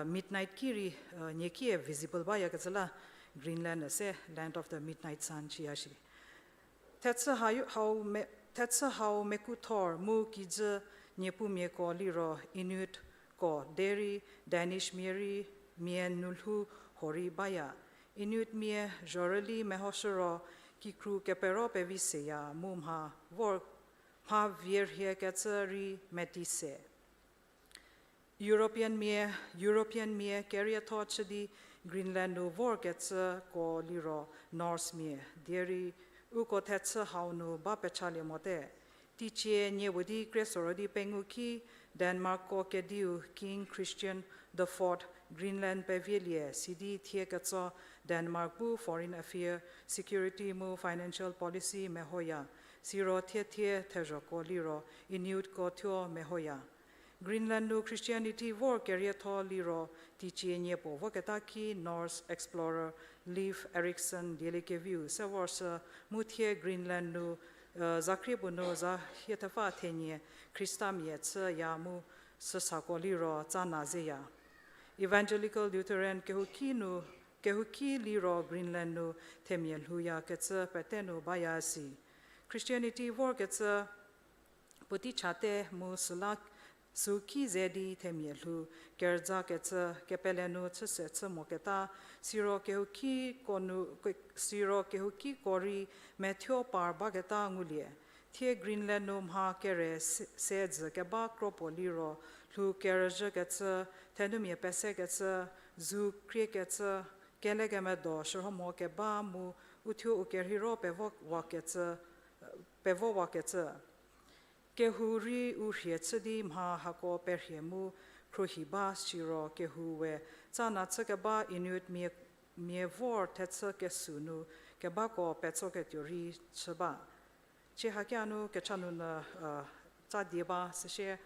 midnight ki rei niekie visible bayakecü la Greenland üse Land of the Midnight Sun siya shi. Thechü hau, hau me, thechü hau mekuthor mu kijü niepumiako liro Inuitko derei Danishmia rei mia nu lhou horei baya. Inuitmia zhorüli mehoshü ro kikru kepero pevi seya mu mha vor, mha vie rhiekecü rei meti se. Europeanmia, Europeanmia kerietho chü di Greenland nu vorkecüko liro Norsemia derei uko thechü hau nu ba pechalie mote. Teicie nie puo di krie sorü di pengou ki Denmarkko kediu King Christian the Fourth Greenland pevielie sidi thie ketso Denmark bu foreign affair, security mu financial policy mehoya, siro thie thie thezhoko liro Inuitko thuo mehoya. Greenland nu Christianity vor kerietho liro teicie nie puo voketa ki Norse explorer Leif Erikson dieliekeviu se vorshü mu thie Greenland nu zakrie puo nu za hie thepfü thenie Khristamia chüya mu süsako liro tsa na zeya. Evangelical Lutheran kehouki nu, kehouki liro Greenland nu themia lhouyakecü pete nu baya si. Christianity vorkecü puotei chate mu süla süki ze di themia lhou kerüzakecü kepele nu chüse chü moketa, siro kehoukiko nu, siro kehoukiko rei methuo par baketa ngulie. Thie Greenland nu mha kere se, se dzü keba kro puo liro, lhou kerüzhükecü, thenumia pesekecü, zu kriekecü, kelekemedo shürhomo keba mu, uthuo u kerheiro pevo wakecü, pevo wakecü. Kehou rei u rhie chü di mha hako perhie mu khruohi ba siro kehou we, tsa na chü keba Inuit mia, mia vor thechü kesü nu kebako petsoketuo rei chü ba. Chie hakia nu kecha nunu, uh, tsa die ba, süsie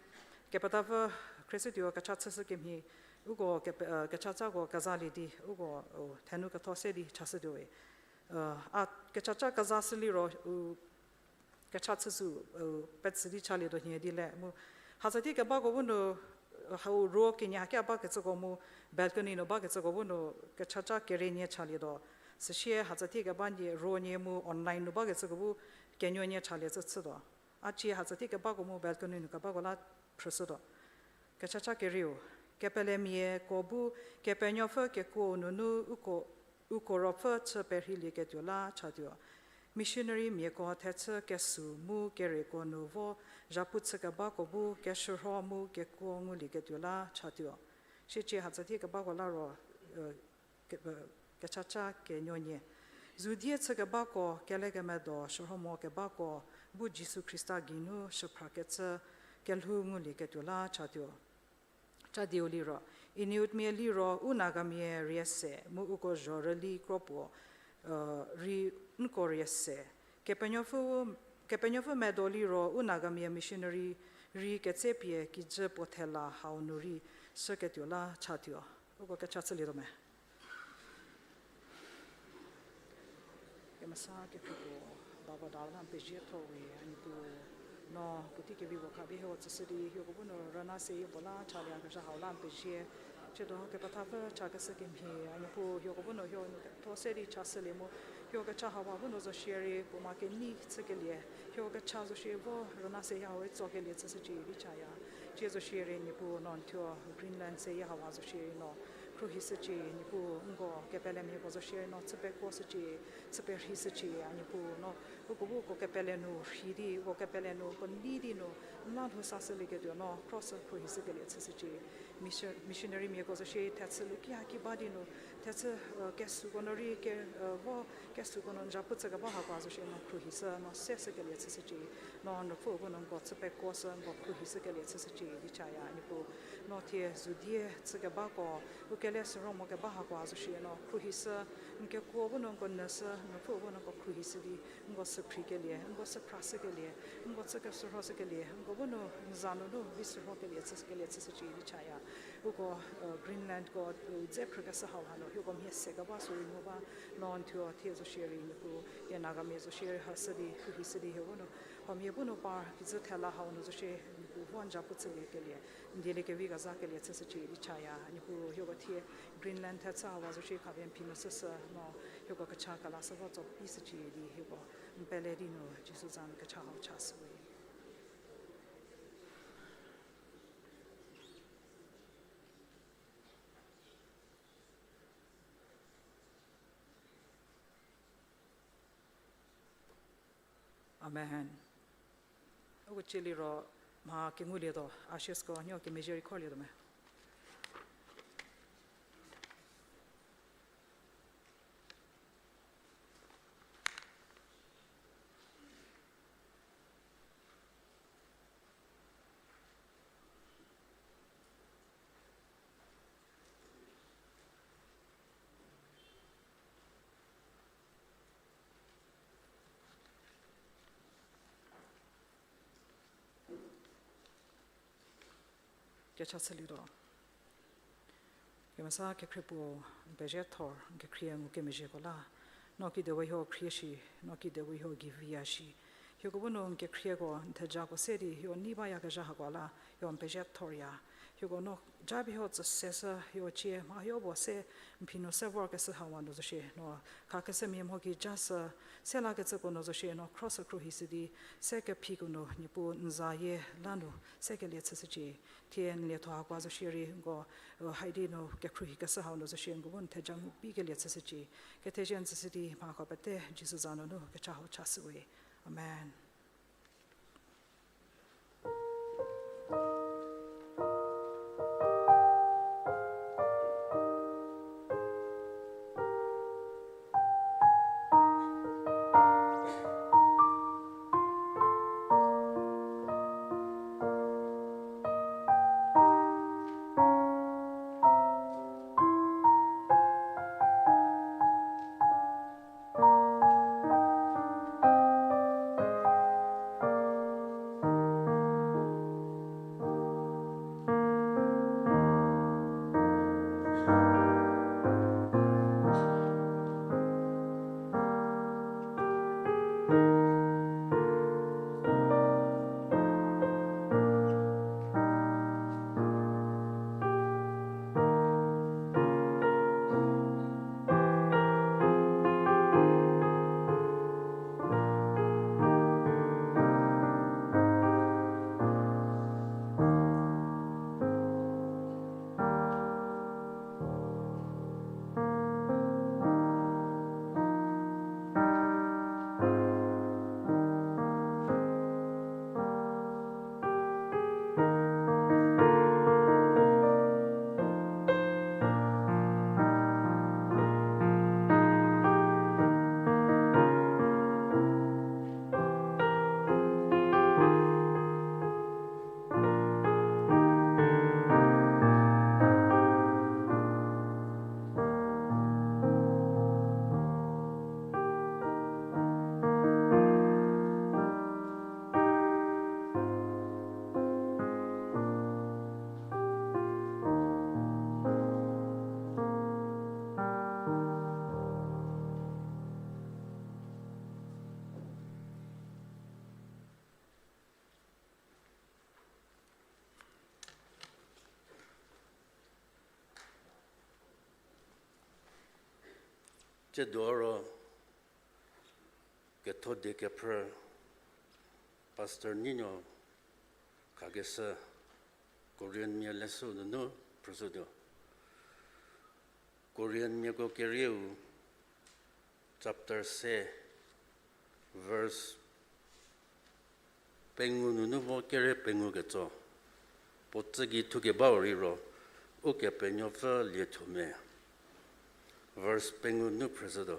kepethapfü khrieshütuo kecha chüshü kemhie, uko kepe-, uh, kecha tsako kezalie di, uko, uh, thenu ketho se di chashütuo we. Uh, a kecha tsa kezashü liro, u kecha chüshü, uh, petsü di chalietuo nhie di le. Mu, hatsa thie kebako bu nu, hau ro kenie hakia bakecüko mu, balcony nu bakecüko bu nu, kecha tsa kerei nie chalietuo. Süsie hatsa thie keba nie, ro nie mu online nu bakecüko bu, kenuo nie chalie cü chütuo. A cie hatsa thie kebako mu balcony nu kebako la phrüshütuo. Kecha tsa kerieu, kepelemiako bu, Kepenuopfü kekuo nunu uko, uko ruopfü chü perheilieketuo la chatuo. Missionary miako thechü kesü mu kereko nu vo, zhapu chü kebako bu, keshürho mu kekuo ngulieketuo la chatuo. Sicie hatsa thie kebako la ro, uh, ke-, uh, kecha tsa kenuo nie. Zu die chü kebako, kelekemedo shürhomo kebako, bu Jisu Khrista geinu shüphrakecü, kelhou ngulieketuo la chatuo. Cha dieu liro, Inuitmia liro, u Nagamia rie se, mu uko zhorüli kro puo, uh, rei nko rie se. Kepenuopfü, Kepenuopfü medo liro, u Nagamia missionary rei ketsepie kijü puo thela hau nu rei shüketuo la chatuo. Uko kecha chülietuo me. Kemesa kekhrüko, baba dau la n pezie thowe, a Niepuu, no puotei kevi puo khapie hieko tsüshü di, hieko bu nu rüna se yie puo la chalieyakezha hau la n pezie. Tsiedo kepethapfü chakeshü kemhie, a Niepuu, hieko bu nu hie nu ketho se di chashülie mu, hieko kecha hauha bu nu zo shierei puo ma kenei chükelie, hieko kecha zo shierei vo rüna se hie hau tsokelie chüshücie di chaya. Tsie zo shierei Niepuu, no n thuo Greenland se hie hauha zo shierei no khruohishücie, Niepuu, nko kepelemiako zo shierei no chü pekuoshücie, chü perheishücie, a Niepuu, no uko bu uko kepele nu rhei di, uko kepele nu uko nei di nu n la lhou sashülieketuo no cross khruohishükelie chüshücie. Mission-, missionarymiako zo shierei thechü luki haki ba di nu, thechü, uh, kesüko nu rei ke, uh, vo kesüko nu n zhapu chü keba hako zo shierei no khruohishü no seshükelie chüshücie. No nupfu bu nu nko chü pekuoshü nko khruohishükelie chüshücie di chaya, a Niepuu. No thie zu die chü kebako, u kele shürhomo keba hako zo shierei no khruohishü, n kekuo bu nu nko nyüshü, nupfu bu nu nko khruohishü di, nko süphrikelie, nko süphrashükelie, nko chü keshürhoshükelie, nko bu nu n za nunu vi shürhokelie chüshükelie chüshücie di chaya. Uko, uh, Greenlandko, uh, dze phrükeshü hauha nu hieko mhie se keba sürei ngu ba, no n thuo thie zo shierei Niepuu, hie Nagamia zo shierei hashü di khruohishü di hieko nu, huomia bu nu par kijü thela hau nu zo shie Niepuu vo n zhapu chüliekelie, n dieliekevi kezakelie chüshücie di chaya, a Niepuu, hieko thie Greenland thechü hauha zo shie khapie n phi nu shüshü no, hieko kecha kelashü vo tso pishücie di hieko n pele di nu Jisu za nu kecha hau chashüwe. Amen. Uko cieliro mha kengulietuo, ushersko nuo kemezhie rei khorlietuo me. Kecha chülietuo. Kemesa kekhrie puo, n pezie thor, n kekhrie ngukemezhieko la. No kidewe hieko khrie shi, no kidewe hieko geiviya shi. Hieko bu nu n kekhrieko, n thejako se di, hieko nei bayakezha hako la, hieko n pezie thorya. Hieko no japie hieko tsüseshü, hieko cie mha hieko puo se, n phi nu se vorkeshü hawa nu zo shie, no khakeshümia mho ki jashü, se lakecüko nu zo shie, no cross khruohishü di, se kephiko nu, Niepuu n zayie la nu, se kelie chüshücie. Thie n lietho hakoa zo shierei, nko, uh, haidi nu kekhruohikeshü hau nu zo shie, nko bu n theja ngu bikelie chüshücie. Kethezie n tsüshü di, mhako pete, Jisu za nunu, kecha hau chashüwe. Amen. Doro ketho die kephrü Pastor Ninuo khakeshü Korinthmia leshü nunu phrüshütuo. Korinthmiako kerieu chapter se, verse pengou nunu vo kere pengou ketso, puo tsü gei thukebau rei ro, Ukepenuopfü lietho me. Verse pengou nu phrüshütuo.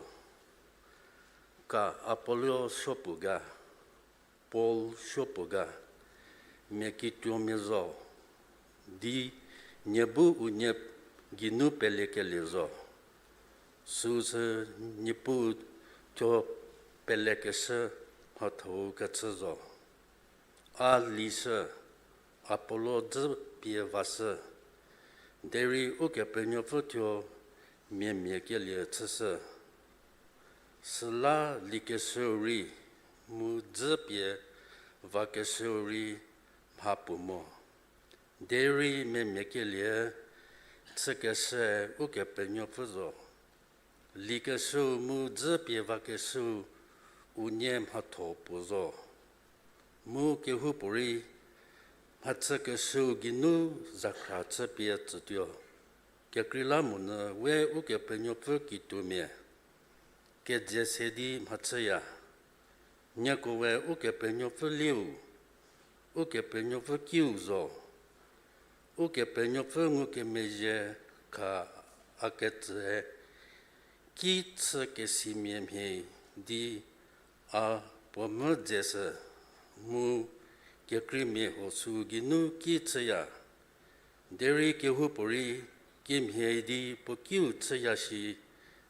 Ka Apollo suopuo ga, Paul suopuo ga, mia kituomia zo, di nie bu unie geinu pelekelie zo. Süsü Niepuu thuo pelekeshü mhatho-u kechü zo. A lishü, Apollo dzü pie vashü, derei Ukepenuopfü thuo miamia kelie chüshü. Süla likeshüu rei, mu dzü pie vakeshüu rei mha puo mo. Derei miamia kelie chükeshü Ukepenuopfü zo. Likeshüu mu dzü pie vakeshüu unie mhatho puo zo. Mu kehoupuorei mhachükeshüu geinu zakhra chü pie tsütuo. Kekreilamonyü we Ukepenuopfü kituomia, keze se di mhachüya. Nieko we Ukepenuopfü liu, Ukepenuopfü kiu zo. Ukepenuopfü ngukemezhie kha a ketsüe ki chükesimia mhie di a puo mvü dzeshü, mu kekreimia huo süu geinu ki chüya. Derei kehoupuorei kimhie di puo kiu chüya shi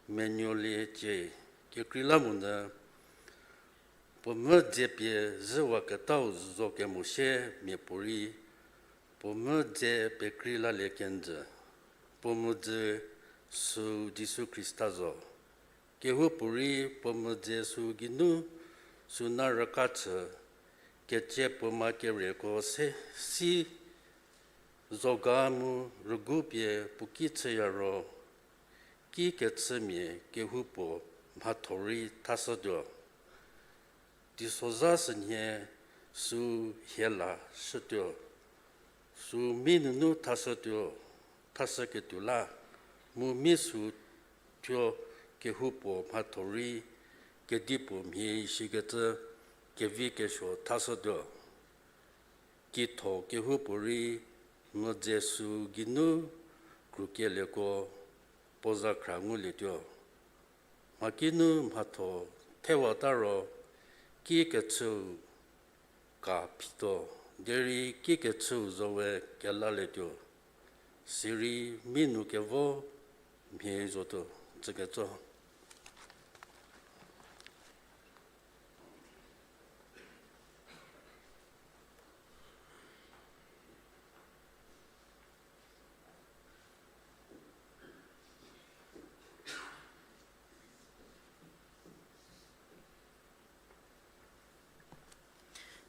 menuoliecie. Kekreilamonyü puo mvü dze pie zhüwaketau zo kemo sie miapuorei puo mvü dze pekrei lalie kenjü, puo mvü dze süu Jisu Khrista zo. Kehoupuorei puo mvü dze süu geinu süna rüka chü, kecie puo ma kereko se si zoga mu rügu pie puo ki chüya ro, ki kechümia kehoupuo mhatho rei thashütuo. Teisozha sünhie süu hie la shütuo. Süu mi nunu thashütuo, thashüketuo la, mu mi süu thuo kehoupuo mhatho rei kedipuo mhie shikecü kevi kesuo thashütuo. Kitho kehoupuorei mvü dze süu geinu krukelieko puo zakhra ngulietuo. Mhakinu mhatho thewata ro ki kechüu ka phituo, derei ki kechüu zo we kelalietuo. Sirei mi nu kevo mhie zotuo, tsüketso.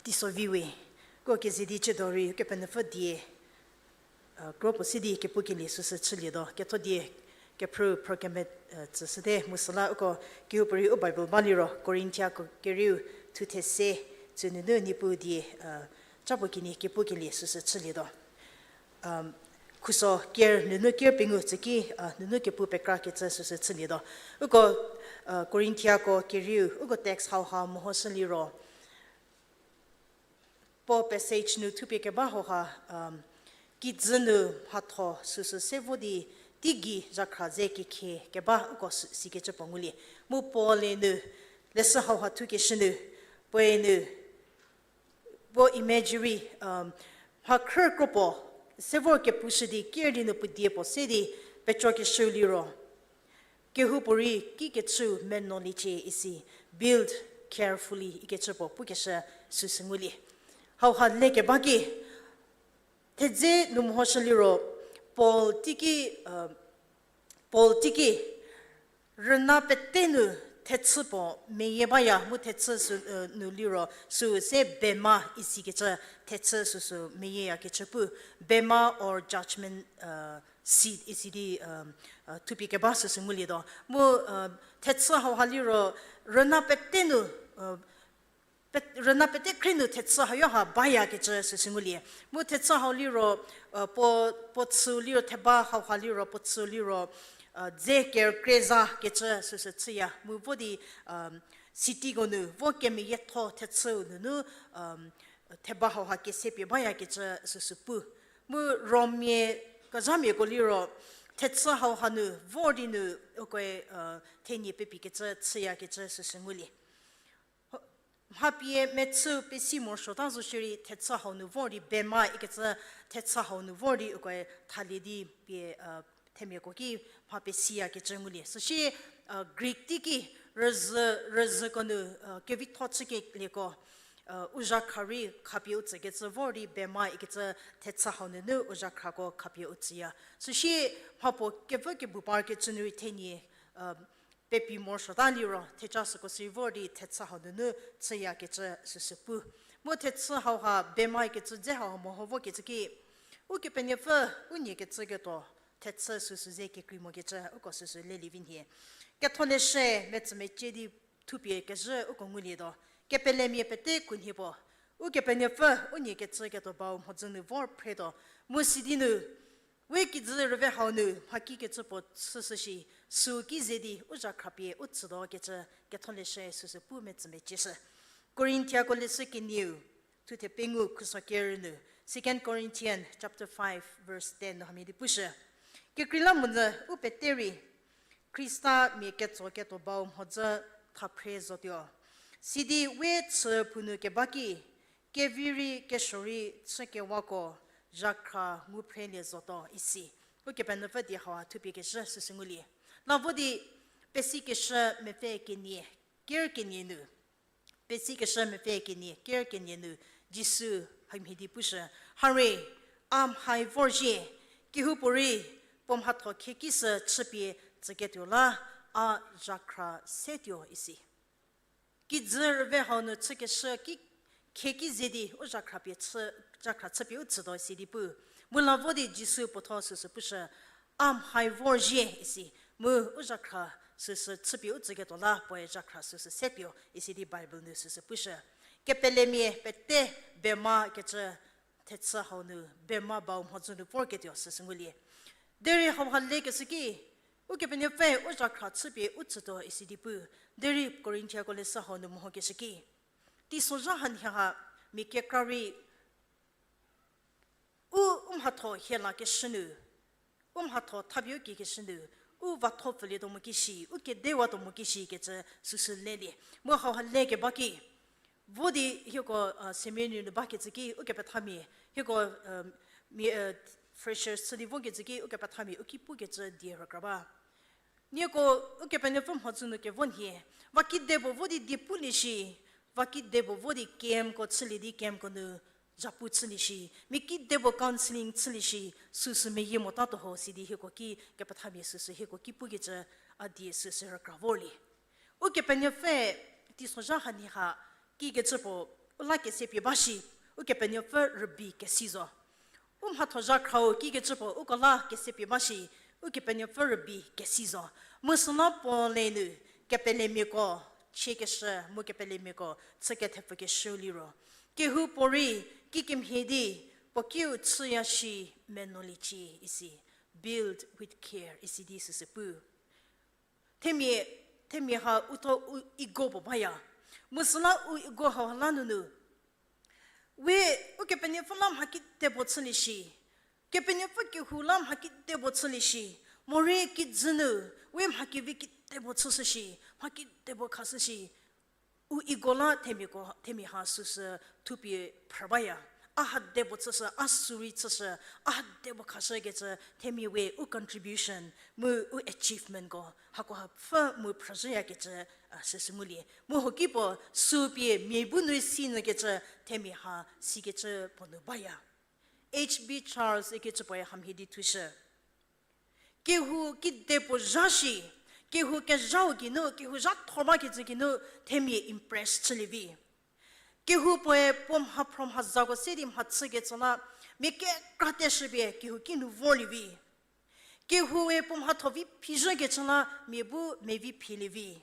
Teiso viwe, ko keze di chüdo rei Kepenuopfü die, kro puo si di kepukelie süsü chülietuo. Ketho die kephrü program, tsüshüte mu süla uko kehoupuorei u Bible ba liro Korinthiako kerieu thuthe se, tsünunu Niepuu die, ca puo kenie kepukelie süsü chülietuo. Khuso ker nunu ker pengou tsüki, nunu kepu pekrakecü süsü chülietuo. Uko Korinthiako kerieu uko text hauha mehoshü liro, puo passage nu thupie keba hauha, kijü nu mhatho süsü se vo di teigei zhakhra ze kekhie keba uko sikecü puo ngulie. Mu Paul-e nu leshü hauha thukeshü nu, puoe nu puo imagery, mha khrü kro puo se vor kepushü di ker di nu puo die puo se di pecokeshüu liro, kehoupuorei ki kechüu menuoliecie isi, build carefully ikecü puo pukeshü süsü ngulie. Hauha lekeba ki, thedze nu mehoshü liro, Paul teiki, Paul teiki, rüna pete nu thechü puo meyie baya mu thechü sü, nu liro süu se bema isikecü thechü süsü meyieyakecü pu, bema or judgment, seed isi di, um, uh, thupie keba süsü ngulietuo. Mu, uh, thechü hauha liro, rüna pete nu, uh, pe-, rüna pete khrie nu thechü hauha bayakecü süsü ngulie. Mu thechü hau liro, uh, puo, puo chü liro theba hauha liro, puo chü liro, uh, dze kerükrie zakecü süsü chüya. Mu vo di, um, city ko nu, vo kemeyietho thechüu nunu, um, theba hauha kese pie bayakecü süsü pu. Mu Rommia kezhamiako liro, thechü hauha nu, vor di nu, ukoe, uh, thenie pepiekecü chüyakecü süsü ngulie. Mha pie mechü pesi morosuota zo shierei thechü hau nu vor di bema ikecü thechü hau nu vor di ukoe thalie di pie, uh, themiako ki mha pesiyakecü ngulie. Süsie, uh, Greek teiki rüzhü, rüzhüko nu, uh, kevitho chükelieko, uh, u zhakhra rei khapie u tsükecü vor di bema ikecü thechü hau nunu u zhakhrako khapie u tsüya. Süsie mhapuo kevü kebu parkecü nu rei thenie, uh, pepi morosuota liro, theja süko si vor di thechü hau nunu chüyakecü süsü pu. Mu thechü hauha bema ikecü dze hau meho vokecü ki, Ukepenuopfü u nie kecüketuo thechü süsü ze kekrei mokecü uko süsü lelie vi nhie. Ketholeshü metsümecie di thupie kezhü uko ngulietuo. Kepelemia pete khunhie puo, Ukepenuopfü u nie kecüketuo bau mhodzü nu vor phretuo. Mu sidi nu, we kijü rüve hau nu mhakikecü puo chüshü shi, süu ki ze di u zhakhra pie u tsütuo kecü Ketholeshü süsü pu metsümecieshü. Korinthiako leshü kenieu, thuthe pengou khuso kerü nu, Second Corinthians chapter five verse ten nu hamhie di pushü. Kekreilamonyü u pete rei, Khrista mia ketsoketuo bau mhodzü thaphre zotuo. Sidi we chü phou nu keba ki, kevi rei kesuo rei chükewako zhakhra ngu phrelie zotuo isi. Ukepenuopfü die hau thupie kezhü süsü ngulie. La vo di pesikeshü mepfü kenie, ker kenie nu. Pesikeshü mepfü kenie, ker kenie nu Jisu hamhie di pushü. Hare, a mhai vorzhie, kehoupuorei puo mhatho khieki sü chüpie tsüketuo la, a zhakhra setuo isi. Kijü rüve hau nu chükeshü ki khieki ze di u zhakhra pie chü, zhakhra chüpie u tsütuo isi di pu. Mu la vo di Jisu puotho süsü pushü, a mhai vorzhie isi. Mu u zhakhra süsü chüpie u tsüketuo la puoe zhakhra süsü setuo isi di Bible nu süsü pushü. Kepelemia pete bema kecü thechü hau nu bema bau mhodzü nu vorketuo süsü ngulie. Derei hauha lekeshü ki, Ukepenuopfü u zhakhra chüpie u tsütuo isi di pu. Derei Korinthiako leshü hau nu mehokeshü ki, teisozha hanhie ha mia kekra rei u, u mhatho hie lakeshü nu, u mhatho thapie u kiekeshü nu, u vatho pfülietuo mo kishi, u kedewatuo mo kishi kecü süsü lelie. Mu hauha lekeba ki, vo di hieko, uh, seminar nu bakecü ki ukepethamia, hieko, um, mia, uh, freshers chü di vokecü ki ukepethamia u ki pukecü die rükra ba. Nieko Ukepenuopfü mhodzü nu kevo nhie, va kidepuo vo di die pulie shi, va kidepuo vo di campko chülie di campko nu zhapu chülie shi, mia kidepuo counselling chülie shi, süsü meyie motatuo ho sidi hieko ki kepethamia süsü hieko ki pukecü a die süsü rükra vorlie. Ukepenuopfü teisozha hanhie ha kikecü puo u la kese pie ba shi, Ukepenuopfü rübei kesi zo. U mhatho zhakhrau kikecü puo uko la kese pie ba shi, Ukepenuopfü rübei kesi zo. Mu süla puo le nu kepelemiako chiekeshü mu kepelemiako chü kethepfükeshüu liro, kehoupuorei kikemhie di puo kiu chüya shi menuoliecie isi, build with care isi di süsü pu. Themia, themia ha utho u ego puo baya. Mu süla u ego hau la nunu, we, Ukepenuopfü la mha kidepuo chülie shi, Kepenuopfü kehou la mha kidepuo chülie shi, morei kijü nu we mha kevi kidepuo chüshü shi, mha kidepuo khashü shi, u ego la themiako, themia ha süsü thupie phrü baya. A ha depuo chüshü, a sü rei chüshü, a ha depuo khashükecü themia we u contribution mu u achievementko hako hapfü mu phrüzhüyakecü, a, süsü ngulie. Mu hokipuo sü pie mia bu nu si nyükecü themia ha sikecü puo nu baya. H B Charles ikecü puoe hamhie di thushü. Kehou kidepuo zha shi, kehou kezhau geinu, kehou zha thor bakecü geinu themia impress chülie vi. Kehoupuoe puo mhaphro mhazako se di mhachükecü la, mia kekra teshüpie kehou kinu vorlie vi. Kehoue puo mhatho vi phizhükecü la mia bu mevi philievi.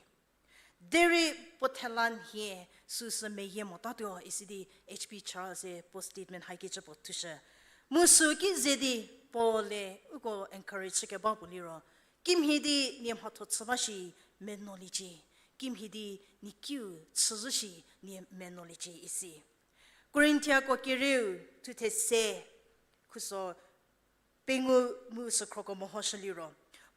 Derei puo thela nhie süsü meyie motatuo isi di H B Charles-e puo statement hakecü puo thushü. Mu sü ki ze di Paul-e uko encourage chükeba puo liro, kimhie di nie mhatho chü ba shi menoliecie. Kimhie di nie kiu chüzhü shi nie menoliecie isi. Korinthiako kerieu thuthe se, khuso pengou mu sükhroko mehoshü liro,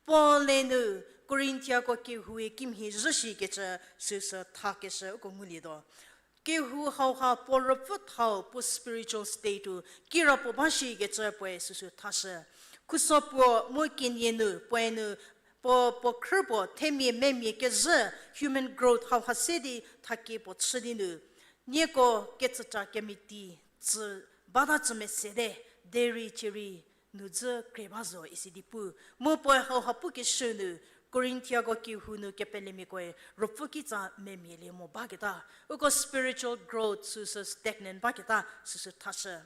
Paul-e nu Korinthiako kehoue kimhie zhü shikecü süsü thakeshü uko ngulietuo. Kehou hauha puo ruopfü thau puo spiritual state-u kirapuo ba shikecü puoe süsü thashü. Khuso puo mu kenie nu puoe nu puo, puo khrü puo themia memia kezhü human growth hauha se di thakie puo chü di nu, nieko kecüca kemeti tsü bata tsü mesete, derei cierei nu dzü kre ba zo isi di pu. Mu puoe hauha pukeshü nu, Korinthiako kehou nu kepelemiakoe ruopfü kitsa memia lie mo baketa, uko spiritual growth süsü stagnant baketa süsü thashü.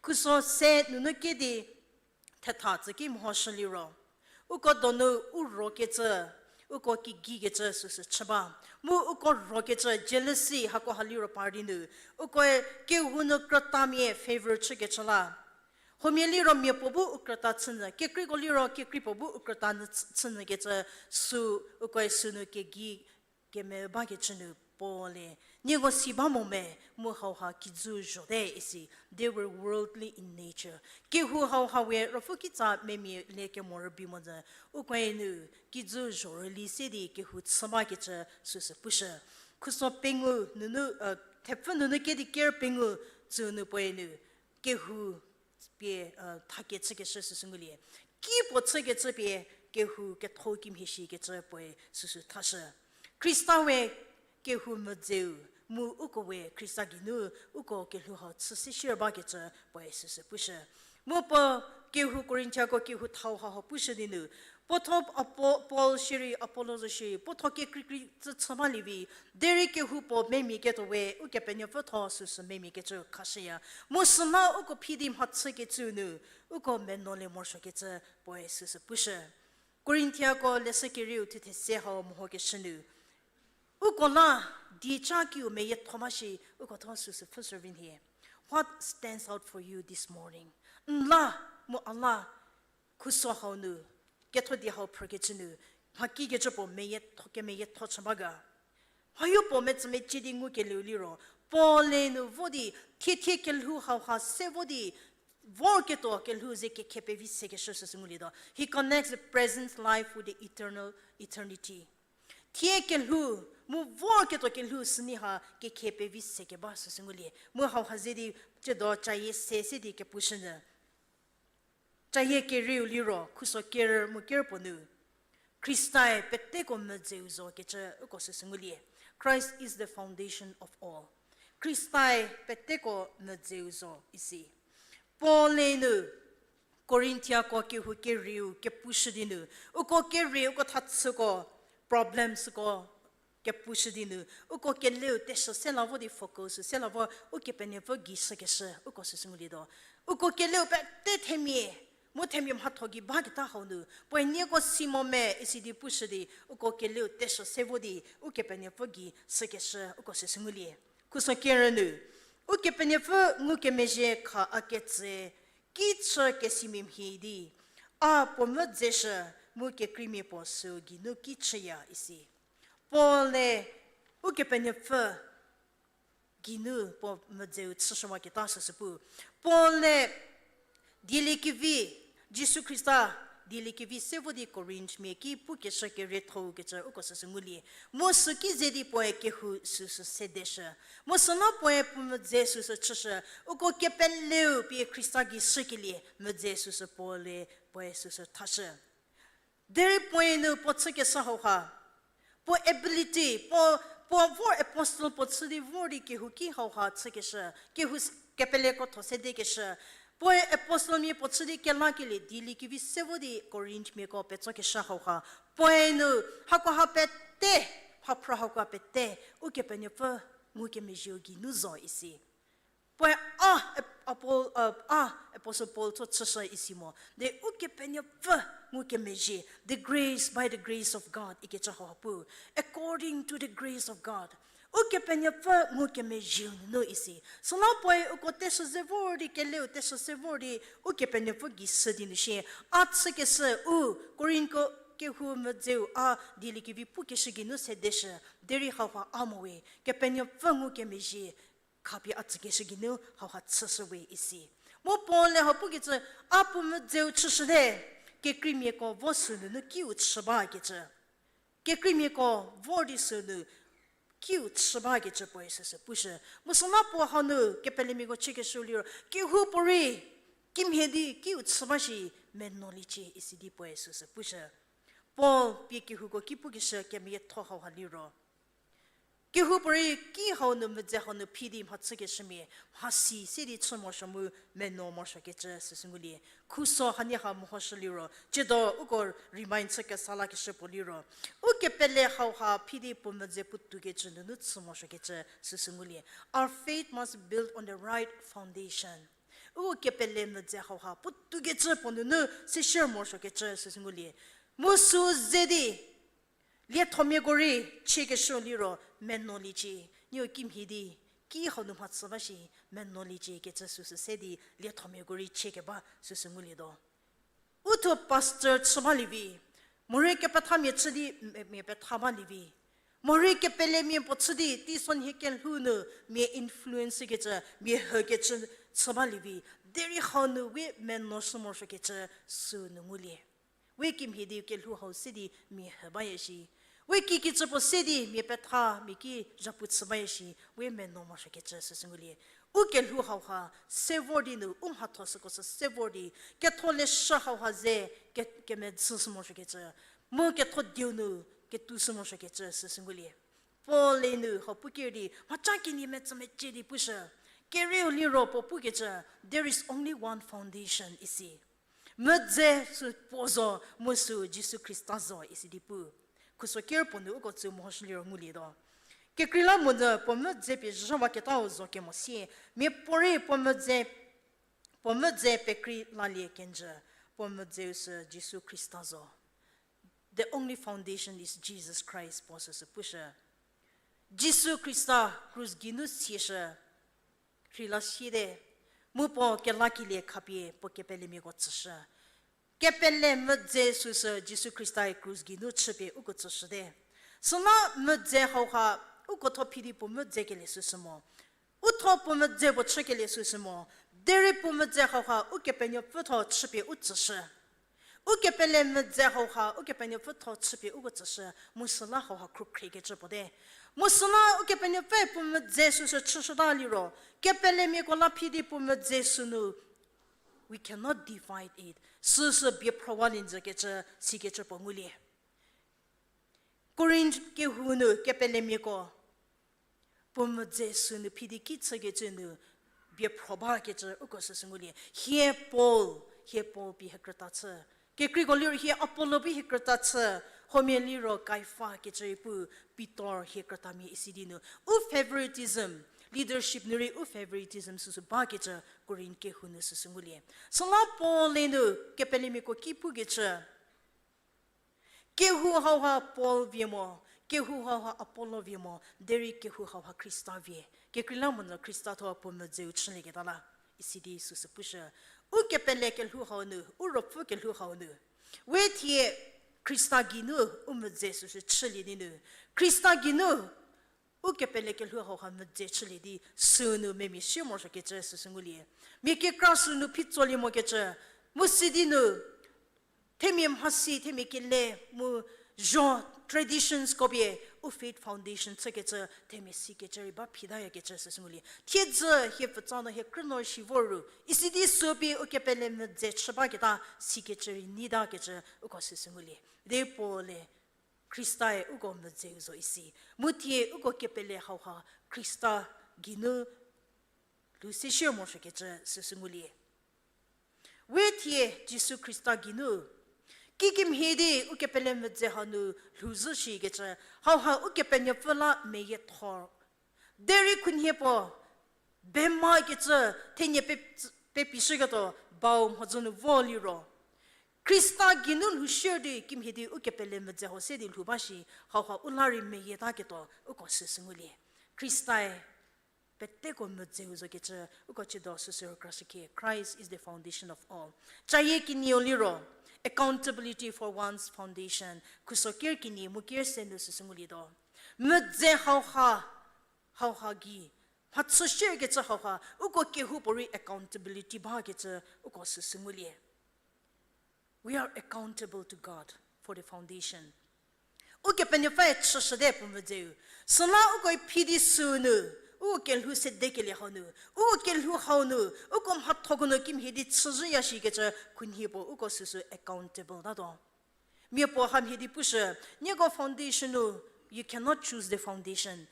Khuso se nunu ki di thetha tsü ki mehoshü liro, uko donu u rokecü, uko kigikecü süsü chü ba. Mu uko rokecü jealousy hako ha liro par di nu, ukoe kehou nu krütamia favor chükecü la. Huomia liro mia puo bu u krüta chünyü, kekreiko liro kekrei puo bu u krüta nyü chü-, chünyükecü sü, ukoe sünu kegi keme bakecü nu Paul-e, nieko si ba mo me, mu hauha kijü zhote isi, they were worldly in nature. Kehou hauha we ruopfü kitsa memia lie kemo rübei monyü, ukoe nu kijü zho rüli se di kehou chü bakecü süsü pushü. Khuso pengou nunu, thepfü nunu kedi ker pengou tsü nu puoe nu kehou pie, thakie chükeshü süsü ngulie. Ki puo chükecü pie kehou ketho kimhie shikecü puoe süsü thashü. Khrista we kehou medzeu, mu uko we Khrista geinu uko kelhou hau chü se shie bakecü puoe süsü pushü. Mu puo kehou Korinthiako kehou thau hauha pushü di nu, puotho Apo-, Paul shierei Apollo zo shierei puotho kekreikrei tsü chü ba lievi, derei kehou puo memia ketuo we Ukepenuopfü tho süsü memia kecü khashüya. Mu süla uko phi di mhachükecü nu, uko menolie morosuokecü puoe süsü pushü. Korinthiako leshü kerieu thuthe se hau mehokeshü nu, uko la dieca kiu meyietho ba shi, uko tho süsü pfhüshü vi nhie. What stands out for you this morning? N la mu a la khuso hau nu, ketho die hau phrükecü nu, mhakikecü puo meyietho, kemeyietho chü ba ga? Mhayo puo metsümecie di ngukelieu liro, Paul-e nu vo di, thiethie kelhou hauha se vo di, vorketuo kelhou ze kekhe pevi sekeshü süsü ngulietuo. He connects the present life with the eternal, eternity. Thie kelhou, mu vorketuo kelhou süni ha kekhe pevi sekeba süsü ngulie. Mu hauha ze di, tsiedo cayie se se di kepushünyü. Cayie kerieu liro, khuso ker mu ker puo nu, Khristae peteko medzeu zo kecü uko süsü ngulie. Christ is the foundation of all. Khristae peteko medzeu zo isi. Paul-e nu Korinthiako kehou kerieu kepushü di nu, uko kerieu uko thachüko, problemsko kepushü di nu, uko keleu teshü se la vo di focus se la vo Ukepenuopfü gei shükeshü uko süsü ngulietuo. Uko keleu pete themia, mu themia mhatho gei baketa hau nu, puoe nieko si mo me isi di pushü di, uko keleu teshü se vo di Ukepenuopfü gei shükeshü uko süsü ngulie. Khuso kerü nu, Ukepenuopfü ngukemezhie kha a ketse, ki chü kesimia mhie di, a puo mvü dzeshü mu kekreimia puo süu geinu ki chüya isi. Paul-e Ukepenuopfü geinu puo mvüdzeu chüshüwaketa süsü pu. Paul-e dieliekevi, Jisu Khrista dieliekevi se vo di Korinthmia ki pukeshü kerietho-u kecü uko süsü ngulie. Mu süki ze di puoe kehou süsü sedeshü. Mu süla puoe puo mvüdze süsü chüshü. Uko kepeleu pie Khrista gei shükelie mvüdze süsü Paul-e puoe süsü thashü. Derei puoe nu puo chükeshü hauha, puo ability, puo, puo vor apostle puo chü di vor di kehouki hauha chükeshü, kehou s-, kepeleko tho sedekeshü, puoe apostle mia puo chü di kelakelie dieliekevi se vo di Korinthmiako petsokeshü hauha, puoe nu hakoha pete, haphrü hakoha pete, Ukepenuopfü ngukemezhieu geinu zo isi. Puoe a, a, Apostle Paul tho chüshü isi mo. De Ukepenuopfü ngukemezhie, the grace, by the grace of God ikecü hauha pu. According to the grace of God. Ukepenuopfü ngukemezhieu nunu isi. Süla puoe uko teshü ze vor di, keleu teshü se vor di, Ukepenuopfü gei shü di nu shie. A chükeshü u, Korintko kehou medzeu a dieliekevi pukeshü geinu sedeshü, derei hauha a mo we, Kepenuopfü ngukemezhie, khapie a tsükeshü geinu hauha chüshü we isi. Mu Paul-e hau pukecü, a puo medzeu chüshüte, kekreimiako vo sünunu kiu chü bakecü. Kekreimiako vor di sünu kiu chü bakecü puoe süsü pushü. Mu süla puo hanu kepelemiako chiekeshü liro, kehoupuorei kimhie di kiu chü ba shi menoliecie isi di puoe süsü pushü. Paul pie kehouko ki pukeshü kemeyietho hauha liro, kehoupuorei ki hau nu medze hau nu phi di mhachükeshümia, mhasi se di chü morosuo mu meno morosuokecü süsü ngulie. Khuso hanie ha mehoshü liro, tsiedo uko remind chü kesa lakeshü puo liro, ukepele hauha phi di puo medze puotoukecü nunu chü morosuokecü süsü ngulie. Our faith must be built on the right foundation. Ukepele medze hauha puotoukecü puo nunu seshü morosuokecü süsü ngulie. Mu sü ze di liethomiako rei chiekeshü liro menoliecie, niu kimhie di ki hau nu mhachü ba shi menoliecie kecü süsü se di liethomiako rei chiekeba süsü ngulietuo. Uthuo pastor chü balie vi, morei kepethamia chü di mia petha balie vi, morei kepelemia puo chü di teisonhie kelhou nu mia influence kecü, mia hükecü chü balie vi, derei hau nu we menoshü morosuokecü sünu ngulie. We kimhie di kelhou hau se di mia hü baya shi, we kikecü puo se di mia petha mia ki zhapu chü baya shi, we meno morosuokecü süsü ngulie. Ukelhou hauha se vor di nu u mhatho süko sü se vor di, ketholeshü hauha ze ke- kemedzüshü morosuokecü, mu ketho dieu nu ketushü morosuokecü süsü ngulie. Paul-e nu hau puker di mhaca kenie metsümecie di pushü. Kerieu liro puo pukecü, there is only one foundation isi. Medze sü puo zo, mu sü Jisu Khrista zo isi di pu. Khuso ker puo nu uko tsü mehoshü liro ngulietuo. Kekreilamonyü puo medze pie zhüwaketau zo kemo sie, miapuorei puo medze, puo medze pekrei lalie kenjü, puo medzeu sü Jisu Khrista zo. The only foundation is Jesus Christ, puo süsü pushü. Jisu Khrista krus geinu siashü, rheila siete, mu puo kelakelie khapie puo kepelemiako tsüshü. Kepele medze süsü Jisu Khristae krus geinu chüpie uko tsüshüte. Süla medze hauha uko tho phi di puo medzekelie süsü mo. U tho puo medze puo chükelie süsü mo. Derei puo medze hauha Ukepenuopfü tho chüpie u tsüshü. Ukepele medze hauha Ukepenuopfü tho chüpie uko tsüshü, mu süla hauha khrükhriekecü puo te. Mu süla Ukepenuopfü puo medze süsü chüshüta liro, kepelemiako la phi di puo medze sünu, we cannot divide it. Süsü bie phrowalie njükecü, sikecü puo ngulie. Korinth kehou nu kepelemiako puo medze sünu phi di ki chükecü nu bie phro bakecü uko süsü ngulie. Hie Paul, hie Paul pie hie krüta chü. Kekreiko liro hie Apollo pie hie krüta chü. Huomia liro Kaifa kecü rei pu, Pitor hie krütamia isi di nu. U favoritism, leadership nu rei u favoritism süsü bakecü Korinth kehou nu süsü ngulie. Süla Paul-e nu kepelemiako ki pukecü, kehou hauha Paul vie mo, kehou hauha Apollo vie mo, derei kehou hauha Khrista vie. Kekreilamonyü Khrista tho puo medzeu chülieketa la, isi di süsü pushü. Ukepele kelhou hau nu, u ruopfü kelhou hau nu, we thie Khrista geinu u medze süsü chülie di nu, Khrista geinu ukepele kelhou hauha medze chülie di sünu memia sie morosuokecü süsü ngulie. Mia kekra sünu phi tsolie mokecü, mu sidi nu themia mhasi, themia kele, mu zho traditions ko pie u faith foundation chükecü themia sikecü rei ba phitayakecü süsü ngulie. Thiedzü hie pfütsa no hie krünuo shi vor ru, isi di sü pie ukepele medze chü baketa sikecü rei nyitakecü uko süsü ngulie. De Paul-e Khristae uko medzeu zo isi. Mu thie uko kepele hauha Khrista geinu lhou se shie morosuokecü süsü ngulie. We thie Jisu Khrista geinu kikemhie di ukepele medze hanu lhou zhü shikecü, hauha Ukepenuopfü la meyietho. Derei khunhie puo bemakecü, thenie pe Pepishüketuo bau mhodzü nu vo liro, Khrista geinu lhoushü di kimhie di ukepele medzi hau se di lhou ba shi, hauha u la rei meyietaketuo uko süsü ngulie. Khristae peteko medzeu zokecü uko chüdo süsü rükrashükhie. Christ is the foundation of all. Cayie kenieu liro, accountability for one's foundation. Khuso ker kenie mu ker se nu süsü ngulietuo. Medzi hauha, hauha gei mhachü shierkecü hauha, uko kehoupuorei accountability bakecü uko süsü ngulie. We are accountable to God for the foundation. Ukepenuopfü chüshüte puo medzeu. Süla uko phi di sünu, uko kelhou sedekelie hau nu, uko kelhou hau nu, uko mhathoko nu kimhie di chüzhüya shikecü khunhie puo uko süsü accountable tatuo. Mia puo hamhie di pushü, nieko foundation nu, you cannot choose the foundation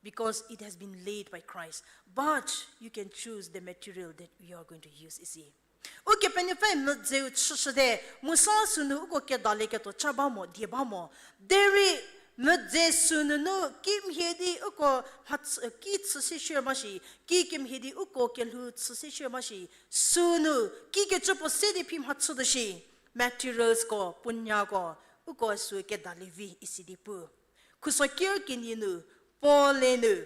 because it has been laid by Christ. But you can choose the material that you are going to use, isi. Ukepenuopfü medzeu chüshüte, mu sa sünu uko kedalieketuo cha ba mo, die ba mo. Derei medzi sünunu kimhie di uko mhachü, ki chü se shie ba shi, ki kimhie di uko kelhou chü se shie ba shi, sünu kikecü puo se di phi mhachütuo shi, materialsko, puonyako, uko sü kedalie vi isi di pu. Khuso ker kenie nu, Paul-e nu,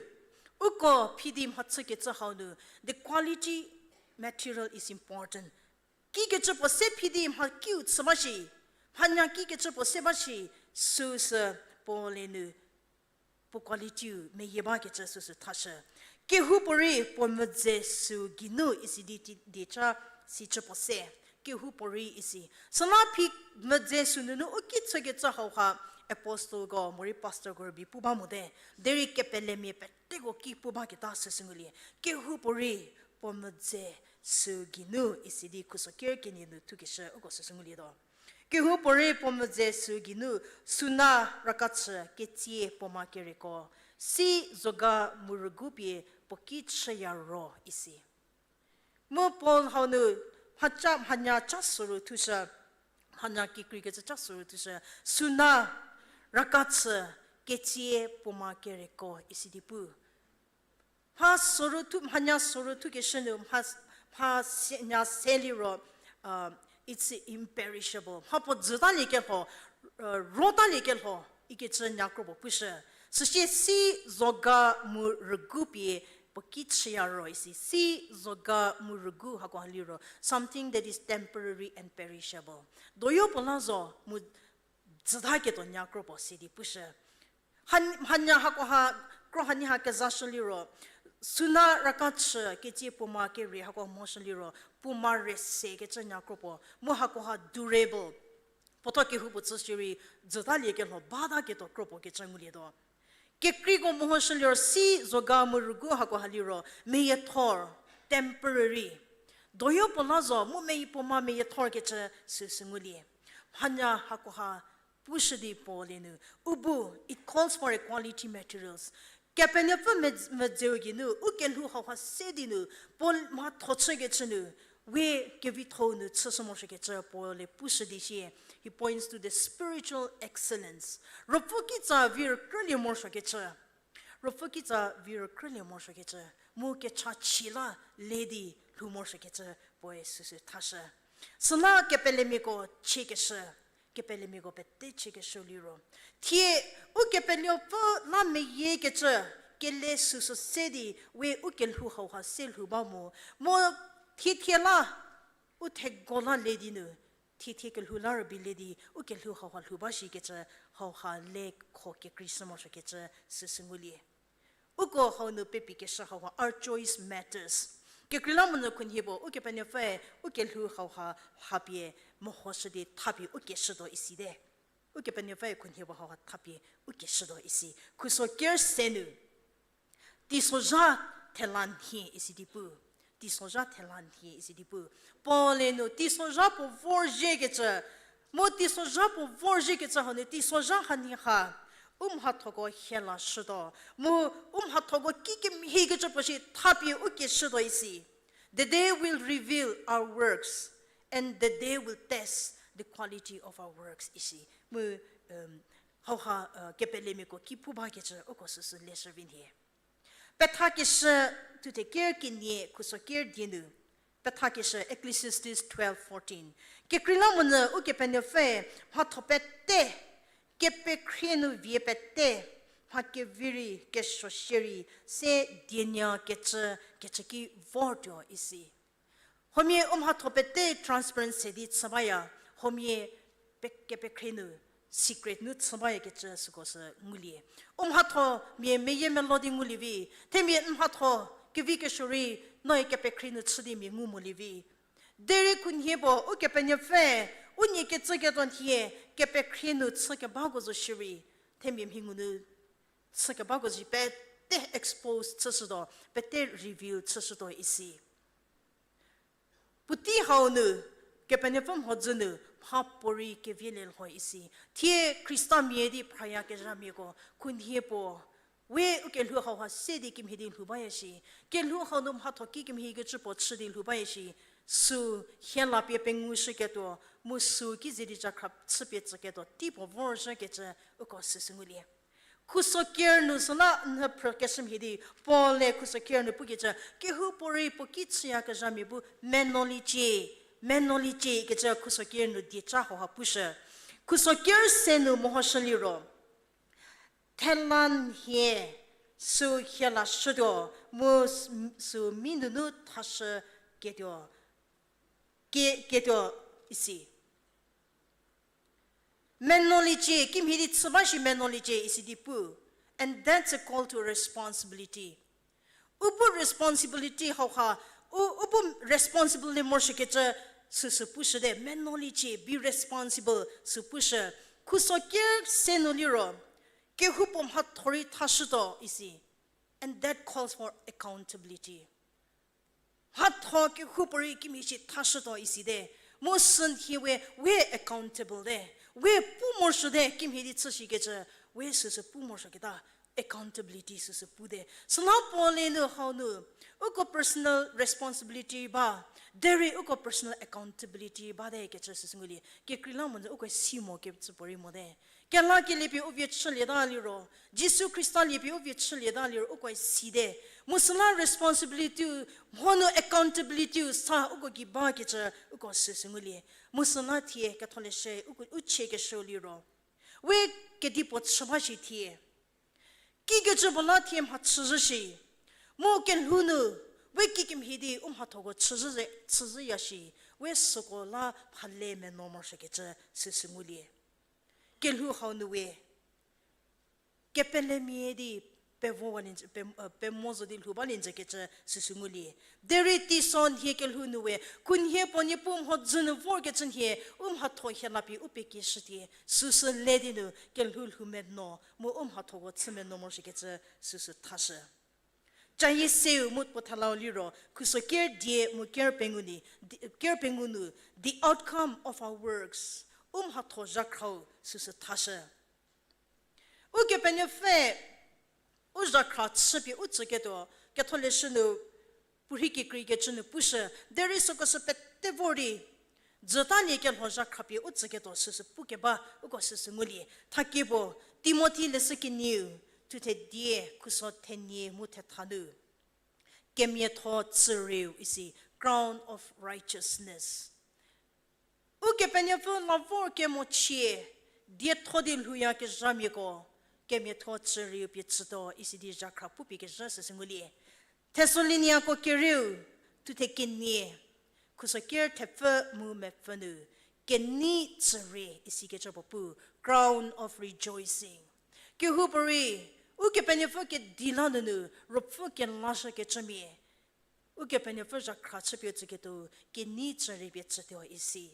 uko phi di mhachükecü hau nu, the quality material is important. Kikecü puo se phi di mha kiu chü ba shi, mhanya kikecü puo se ba shi, süsü Paul-e nu puo quality-u meyie bakecü süsü thashü. Kehoupuorei puo medzi sü geinu isi di ti-, dieca sicü puo se. Kehoupuorei isi. Süla phi medzi sünunu u ki chükecü hauha apostleko morei pastorko rübei pu ba mote. Derei kepelemia peteko ki pu baketa süsü ngulie. Kehoupuorei puo medzi sü geinu isi di khuso ker kenie nu thukeshü uko süsü ngulietuo. Kehoupuorei puo medzi sü geinu, suna, rakachü, ketsie, puoma kereko, si, zoga, mu rügu pie puo ki chüya ro isi. Mu Paul hau nu mhaca mhanya ca soru thushü, mhanya kekreikecü ca soru thushü, suna, rakachü, ketsie, puoma kereko isi di pu. Mha soru thu, mhanya soru thukeshü nu, mha, mha se, nya se liro, it's imperishable. Mha puo dzütaliekelho, rotaliekelho, ikecü nyakro puo pushü. Süsie si, zoga, mu rügu pie puo ki chüya ro isi. Si, zoga, mu rügu hakoha liro something that is temporary and perishable. Doyo puo la zo mu dzütaketuo nyakro puo si di pushü. Mhanya hakoha, kro hanie ha kezashü liro, suna, rakachü, ketsie, puoma kere hako mhoshü liro, puoma re sekecü nyakro puo, mu hakoha durable. Puotho kehoupuo chü shierei, dzütaliekelho, bataketuo kro puo kecü ngulietuo. Kekreiko mehoshü liro si, zoga, mu rügu hakoha liro, meyiethor, temporary. Doyo puo la zo, mu meyie puoma meyiethorkecü süsü ngulie. Mhanya hakoha pushü di Paul-e nu, u bu, it calls for a quality materials. Kepenuopfü me-, medzeu geinu, u kelhou hauha se di nu, Paul mhatho chükecü nu, we kevitho-u nu chüshü morosuokecü Paul-e pushü di sie, he points to the spiritual excellence. Ruopfü kitsa vi rükrülie morosuokecü. Ruopfü kitsa vi rükrülie morosuokecü, mu kechachie la le di lhou morosuokecü puoe süsü thashü. Süla kepelemiako chiekeshü, kepelemiako pete chiekeshü liro, thie Ukepenuopfü la meyiekecü kele süsü se di we u kelhou hauha se lhou ba mo, mu thiethie la u thego la le di nu, thiethie kelhou la rübei le di u kelhou hauha lhou ba shikecü hauha le kho kekreishü morosuokecü süsü ngulie. Uko hau nu pepi keshü hauha, our choice matters. Kekreilamonyü khunhie puo Ukepenuopfüe u kelhou hauha thapie mehoshü di thapie u keshütuo isite. Ukepenuopfüe khunhie puo hauha thapie u keshütuo isi. Khuso ker se nu, teisozha thela nhie isi di pu. Teisozha thela nhie isi di pu. Paul-e nu teisozha puo vorzhiekecü, mu teisozha puo vorzhiekecü hau nu teisozha hanie ha u mhathoko hie lashütuo, mu u mhathoko kikemhiekecü puo shi thapie u keshütuo isi. The day will reveal our works, and the day will test the quality of our works isi. Mu, hauha kepelemiako ki pu bakecü uko süsü leshü vi nhie. Pethakeshü thuthe ker kenie khuso ker die nu, Pethakeshü Ecclesiastes twelve fourteen. Kekreilamonyü Ukepenuopfü mhatho pete, kepekhrie nu vie pete, mha kevi rei kesuo shierei se dienya kecü, kecü ki vortuo isi. Huomia u mhatho pete transparent se di chü baya, huomia pe-, kepekhrie nu secret nu chü bayakecü süko sü ngulie. U mhatho mia meyie melo di ngulie vi, themia n mhatho kevi kesuo rei noe kepekhrie nu chü di mia ngu molie vi. Derei khunhie puo Ukepenuopfü, u nie kecüketuo nhie kepekhrie nu chü kebako zo shierei, themia mhi ngu nu chü kebako zo shi pete expose chüshütuo, pete reveal chüshütuo isi. Puotei hau nu, Kepenuopfü mhodzü nu, mhapuorei kevilie lho isi. Thie Khristamia di phrayakezhamiako, khunhie puo, we u kelhou hauha se di kimhie di lhou baya shi. Kelhou hau nu mhatho ki kimhie kecü puo chü di lhou baya shi. Sü hie la pie pengushüketuo, mu sü ki ze di zhakhra chüpie tsüketuo, tei puo vorzhükecü uko süsü ngulie. Khuso ker nu süla n phrükeshü mhie di, Paul-e khuso ker nu pukecü, kehoupuorei puo ki chüyakezhamia bu menoliecie, menoliecie kecü khuso ker nu dieca hauha pushü. Khuso ker se nu mehoshü liro, thela nhie sü hie lashütuo, mu s-, sü mi nunu thashü ketuo, ke-, ketuo isi. Menoliecie, kimhie di chü ba shi menoliecie isi di pu. And that's a call to responsibility. U bu responsibility hauha, u, u bu responsible le morosuokecü süsü pushüte, menoliecie, be responsible sü pushü. Khuso ker se nu liro, kehoupuo mhatho rei thashütuo isi. And that calls for accountability. Mhatho kehoupuorei kimhie shi thashütuo isite. Mu sünhie we, we accountable te. We pu morosuote kimhie di chüshikecü, we süsü pu morosuoketa. Accountability süsü pute. Süla Paul-e nu hau nu, uko personal responsibility ba, derei uko personal accountability bate kecü süsü ngulie. Kekreilamonyü uko si mo kecü puorei mote. Kelakelie pie u vie chülieta liro, Jisu Khrista lie pie u vie chülieta liro uko site. Mu süla responsibility-u, mho nu accountability-u sa uko gei bakecü uko süsü ngulie. Mu süla thie ketholeshü u, u chiekeshü liro, we kedipuo chü ba shi thie, kikecü puo la thie mha chüzhü shi, mu kelhou nu, we kikemhie di u mhathoko chüzhü ze, chüzhüya shi, we süko la phale meno morosuokecü süsü ngulie. Kelhou hau nu we, kepelemia di pevo wa, pe, pemo zo di lhou balie njükecü süsü ngulie. Derei teisonhie hie kelhou nu we, khunhie puo Niepuu mhodzü nu vorkecü nhie, u mhatho hie la pie u pekieshütie, süsü le di nu kelhou lhou meno, mu u mhathoko chü meno morosuokecü süsü thashü. Cayie seu mu puo thelau liro, khuso ker die mu ker pengou nu, di-, ker pengou nu, the outcome of our works, u mhatho zhakhra-u süsü thashü. Ukepenuopfü u zhakhra chüpie u tsüketuo, ketholeshü nu, puorhi kekreikecü nu pushü, derei süko sü pete vor di, jütalie kelho zhakhra pie u tsüketuo süsü pukeba, uko süsü ngulie. Thakie puo, Timothi leshü kenieu, thuthe die, khuso thenie mu thetha nu. Kemiatho tsürieu isi, crown of righteousness. Ukepenuopfü la vor kemochie, dietho di lhouyakezhamiako, kemiatho tsürieu pie tsütuo isi di zhakhra pupie kezhü süsü ngulie. Thessaloniako kerieu, thuthe kenie, khuso ker thepfü mu mepfü nu, kenei tsürie isikecü puo pu, crown of rejoicing. Kehoupuorei, Ukepenuopfü kedi la nunu, ruopfü kelashükecümia, Ukepenuopfü zhakhra chüpie tsüketuo, kenei tsürie pie tsütuo isi.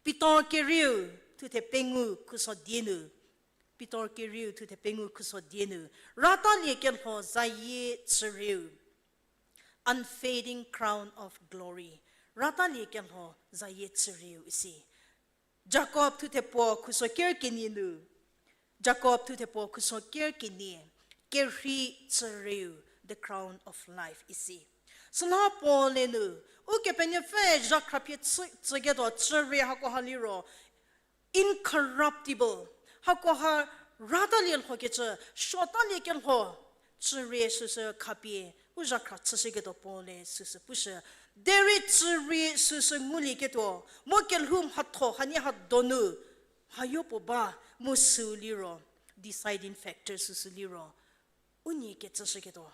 Pitor kerieu, thuthe pengou khuso die nu. Pitor kerieu, thuthe pengou khuso die nu. Ratalie kelho zayie tsürieu. Unfading crown of glory. Ratalie kelho zayie tsürieu isi. Jakob thuthe puo khuso ker kenie nu. Jakob thuthe puo khuso ker kenie. Kerhei tsürieu, the crown of life isi. Süla Paul-e nu, Ukepenuopfü zhakhra pie tsü-, tsüketuo tsürie hakoha liro, incorruptible, hakoha ratalie lhokecü, suotalie kelho, tsürie süsü khapie, u zhakhra chüshüketuo Paul-e süsü pushü. Derei tsü rei süsü ngulieketuo, mu kelhou mhatho hanie ha donu, mhayo puo ba, mu süu liro, deciding factor süsü liro, u nie kecüshüketuo,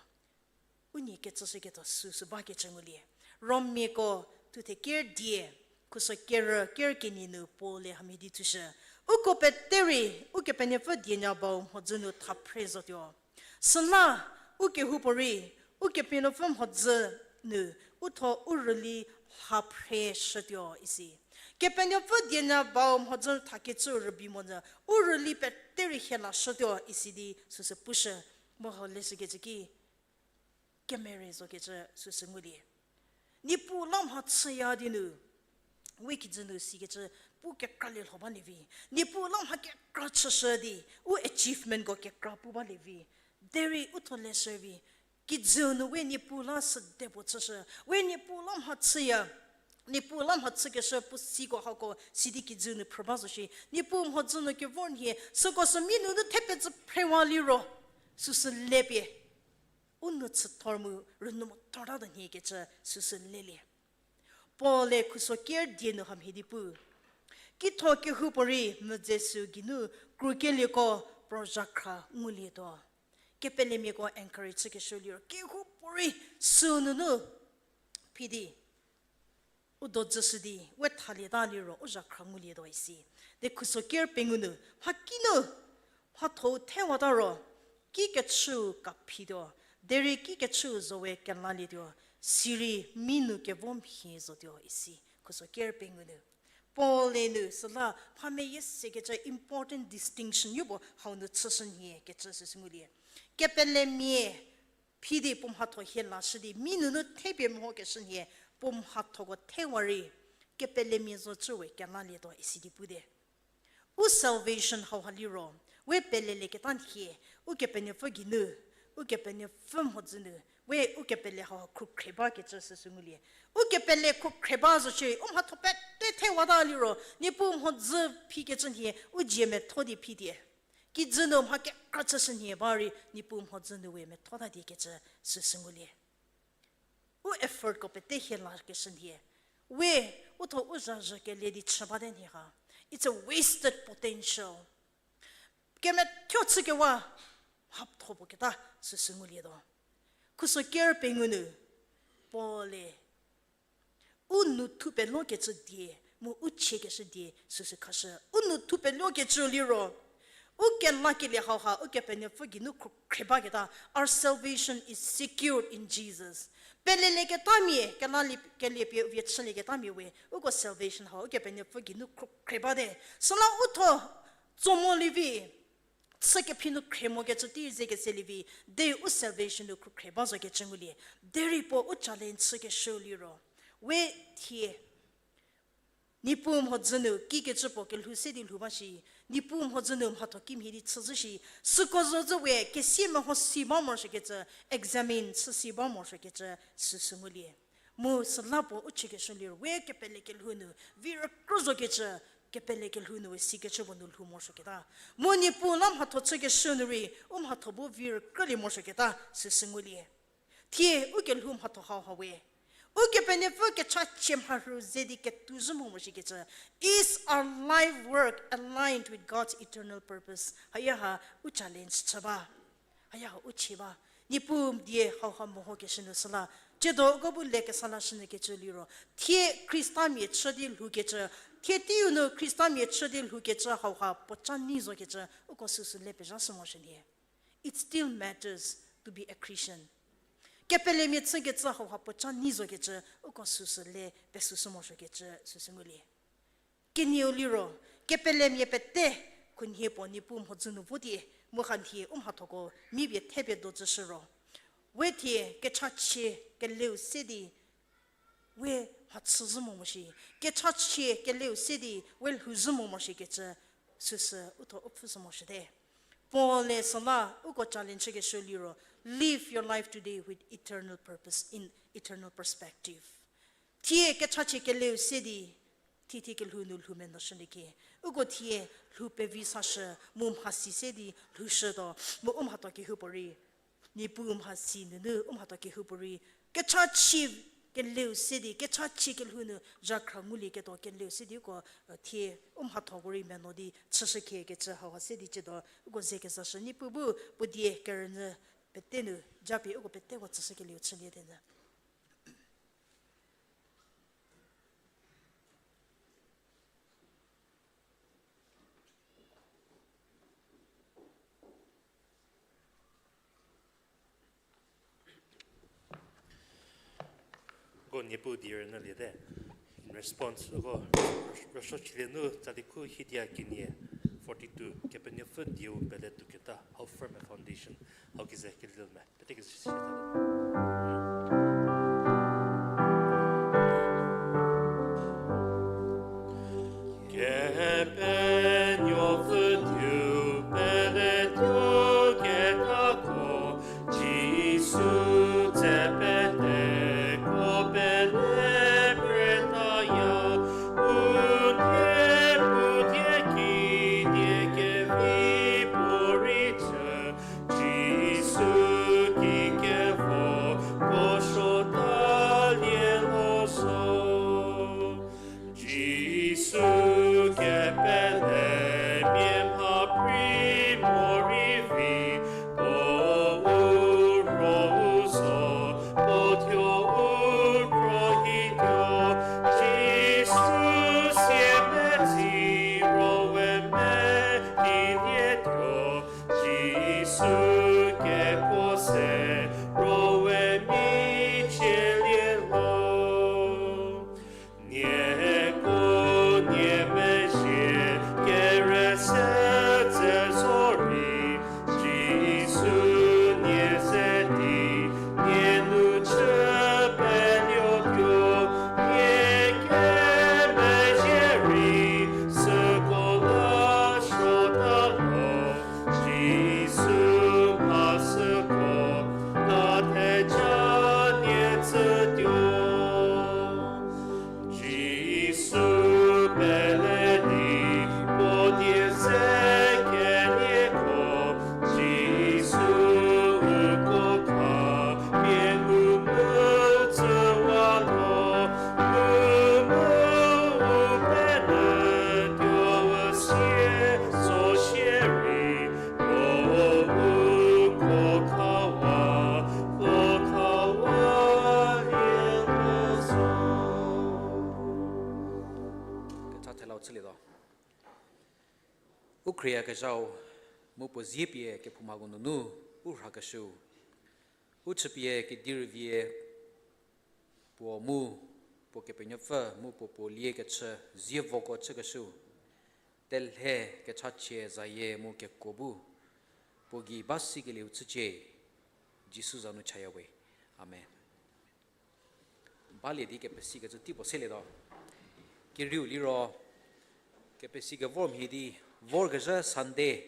u nie kecüshüketuo süsü bakecü ngulie. Rommiako thuthe ker die, khuso kerü ker kenie nu Paul-e hamhie di thushü. Uko pete rei, Ukepenuopfü dienya bau mhodzü nu thaphre zotuo. Süla, u kehoupuorei, Ukepenuopfü mhodzü nu, u thuo u rüli lha phre shütuo isi. Kepenuopfü dienya bau mhodzü thakecü rübei monyü, u rüli pete rei hie la shütuo isi di süsü pushü, mu hau leshükecü ki, kemere zokecü süsü ngulie. Niepuu la mha chüya di nu, we kijü nu sikecü pu kekra lie lho balie vi. Niepuu la mha kekra chüshü di, u achievementko kekra pu balie vi. Derei u thuo leshü vi. Kijü nu we Niepuu la süde puo chüshü. We Niepuu la mha chüya. Niepuu la mha chükeshü puo siko hako sidi kijü nu phrü ba zo shi. Niepuu mhodzü nu kevor nhie. Süko sü mi nunu thepezü phrewa liro. Süsü lepie. U nu chüthor mu rünu mothor ta do nhie kecü süsü lelie. Paul-e khuso ker die nu hamhie di pu. Kitho kehoupuorei mvüdze süu geinu krukelieko prozhakhra ngulietuo. Kepelemiako encourage chükeshü liro kehoupuorei süu nunu phi di u do dzüshü di, we thalieta liro u zhakhra ngulietuo isi. De khuso ker pengou nu, mhakinu, mhatho-u thewata ro, kikechüu kaphituo, derei kikechüu zo we kelalietuo, sirei mi nu kevo mhie zotuo isi. Khuso ker pengou nu. Paul-e nu süla mha meyie sekecü important distinction yopuo hau nu chüshü nhie kecü süsü ngulie. Kepelemia phi di puo mhatho hie lashü di, mi nunu thepie mehokeshü nhie, puo mhathoko thewa rei, kepelemia zo cü we kelalietuo isi di pu de. U salvation hauha liro, we pelelieketa nhie, Ukepenuopfü geinu, Ukepenuopfü mhodzü nu, we ukepele hauha khrükhre bakecü süsü ngulie. Ukepele khrükhre ba zo shierei, u mhatho pete thewata liro, Niepuu mhodzü phikecü nhie, u dzie metho di phi die. Kijü nu mha kekra chüshü nhie ba rei, Niepuu mhodzü nu we methota diekecü süsü ngulie. U effortko pete hie lakeshü nhie. We, u thuo u zhazhü kelie di chü bate nhie ha. It's a wasted potential. Kemethuo chükewa, mhatho puo keta süsü ngulietuo. Khuso ker pengou nu, Paul-e u nou thu pelokecü die, mu u chiekeshü die süsü khashü. U nou thu pelokecü liro, u kelakelie hauha Ukepenuopfü geinu khrükhre baketa, our salvation is secured in Jesus. Pelelieketamia, kelalie, keliepie vie chülieketamia we, uko salvation hau Ukepenuopfü geinu khrükhre bate. Süla u thuo tso molie vi, chü kephi nu khre mokecü tei ze keselie vi, de u salvation nu khrükhre ba zokecü ngulie. Derei puo u challenge chükeshü liro, we thie Niepuu mhodzü nu kikecü puo kelhou se di lhou ba shi, Niepuu mhodzü nu mhatho kimhie di chüzhü shi, süko zo zhü we kesie meho si ba morosuokecü, examine chü si ba morosuokecü süsü ngulie. Mu süla puo u chiekeshü liro, we kepele kelhou nu, vi rükrü zokecü, kepele kelhou nu we sikecü puo nu lhou morosuoketa. Mu Niepuu la mhatho chükeshü nu rei, u mhatho bu vi rükrülie morosuoketa süsü ngulie. Thie, u kelhou mhatho hauha we, Ukepenuopfü kechachie mharhü ze di ketou zhü mo morosuokecü, is our life work aligned with God's eternal purpose? Haya ha u challenge chü ba. Haya ha u chie ba. Niepuu die hauha mehokeshü nu süla, tsiedo uko bu le kesa lashü nyü kecü liro, thie Khristamia chü di lhoukecü, thie teiu nu Khristamia chü di lhoukecü hauha puoca nyi zokecü, uko süsü le pezha shü morosuo nhie. It still matters to be a Christian. Kepelemia chükecü hauha puoca nyi zokecü, uko süsü le pesüshü morosuokecü süsü ngulie. Kenieu liro, kepelemia pete, khunhie puo Niepuu mhodzü nu vo di, mu khanhie u mhathoko mipie thepie do zhüshü ro, we thie kechachie keleu se di, we mhachü zhü mo moshi, kechachie keleu se di we lhou zhü mo moshikecü, süsü u thuo u pfhüshü morosuote. Paul-e süla uko challenge chükeshü liro, live your life today with eternal purpose, in eternal perspective. Thie kechachie keleu se di, thie thie kelhou nu lhou menuoshülie ki, uko thie lhou pevi sashü, mu mhasi se di lhoushütuo, mu u mhatho kehoupuorei, Niepuu mhasi nunu u mhatho kehoupuorei, kechachie keleu se di, kechachie kelhou nu zhakhra ngulieketuo keleu se di uko, thie u mhathoko rei meno di chüshükhie kecü hauha se di chütuo, uko ze kezashü. Niepuu bu puo die kerünyü pete nu japie uko peteko tsüshükelieu chülie tenyü. Uko Niepuu die rünyüliete. In response, uko rüsuo chülie nu tsali khu hidia kenie forty-two, Kepenuopfü dieu pele tuoketa, how firm a foundation, hau kize kelilü me. Pete kezü sita. Kepenuopfü dieu pele tuoketako, Jisu tse peteko pele pretaya, u die pu die ki die kevi puorei chü, Jisu ki kevoko suotalie lo zo. Jisu kepelemia mha prei morei vi, puo u ro u zo, puo thuo u krohituo, Jisu siemedzi ro we medilietuo, Jisu kekuo se ro we michielie lo. Nieko nie mezhie kere se tse zorei, Jisu nie ze di, nie nu chü penuotuo, nie kemezhie rei süko la suota lo, Jisu mha süko la theja nie tsütuo. Jisu pele di puo die ze kenieko, Jisu uko khapie ngu mu tsüwa lo, ngu mu u penuotuo üsie zo shierei, puo uko khawa, puo khawa lie zo. Kecha thelau chülietuo. U khrieyakezhau, mu puo zie pie kephoumako nunu u rhakeshüu, u chüpie kedi rüvie puo mu puo Kepenuopfü mu puo puo liekechü zievoko chükeshüu, telhe kechachie zayie mu kekuo bu puo gei ba sikelieu chücie, Jisu za nu chaya we. Amen. Balie di kepesikecü tei puo selietuo. Kerieu liro, kepesi kevor mhie di, vorkezhü Sunday,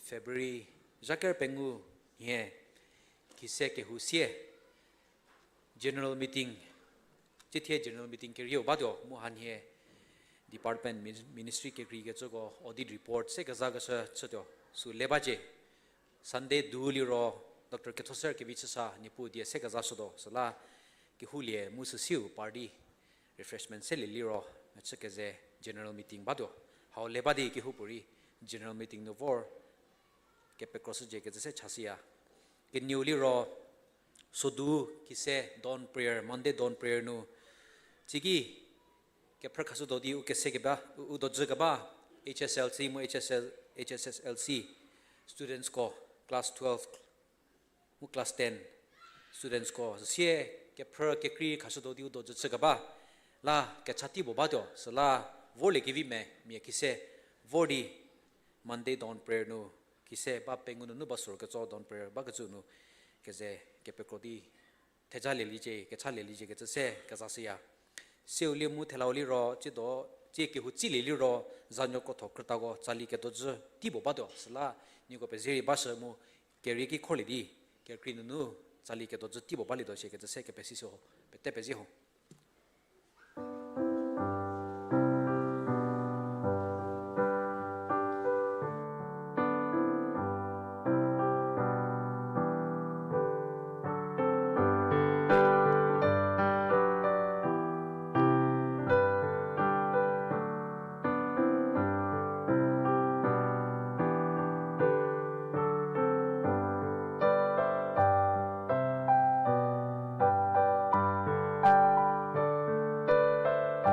February zha ker pengou nhie, khise kehou sie, general meeting, tsiethie general meeting kerieu batuo mu hanhie department min-, ministry kekreikecüko audit report se kezakeshü chütuo, sü le bacie. Sunday du liro Doctor Kethoser Kevichüsa Niepuu die se kezashütuo, süla kehoulie mu süsiu party refreshment selie liro mechü keze general meeting batuo. Hau le ba di kehoupuorei general meeting nu vor kepekroshücie kecü se chashüya. Kenieu liro sodu khise dawn prayer, Monday dawn prayer nu tsiki kephrü khashütuo di u kese keba, u, u dojü keba, H S L C mu H S L, H S S L C studentsko, class twelve mu class ten studentsko, süsie kephrü kekrei khashütuo di u dojü chükeba, la kecha tei puo batuo, süla vorlie kevi me, mia khise vor di Monday dawn prayer nu, khise ba pengou nunu ba sürkecü dawn prayer bakecü nu, keze kepekro di theja lieliecie, kecha lieliecie kecü se kezashüya. Seu lie mu thelau liro, tsiedo, tsie kehou tsilie liro, zanuo krotho krütako tsali kedojü tei puo batuo, süla nieko pezie rei bashü mu kerie ki kholie di, kekrei nunu tsali kedojü tei puo balietuo shie kecü se kepesishü ho, pete pezie ho.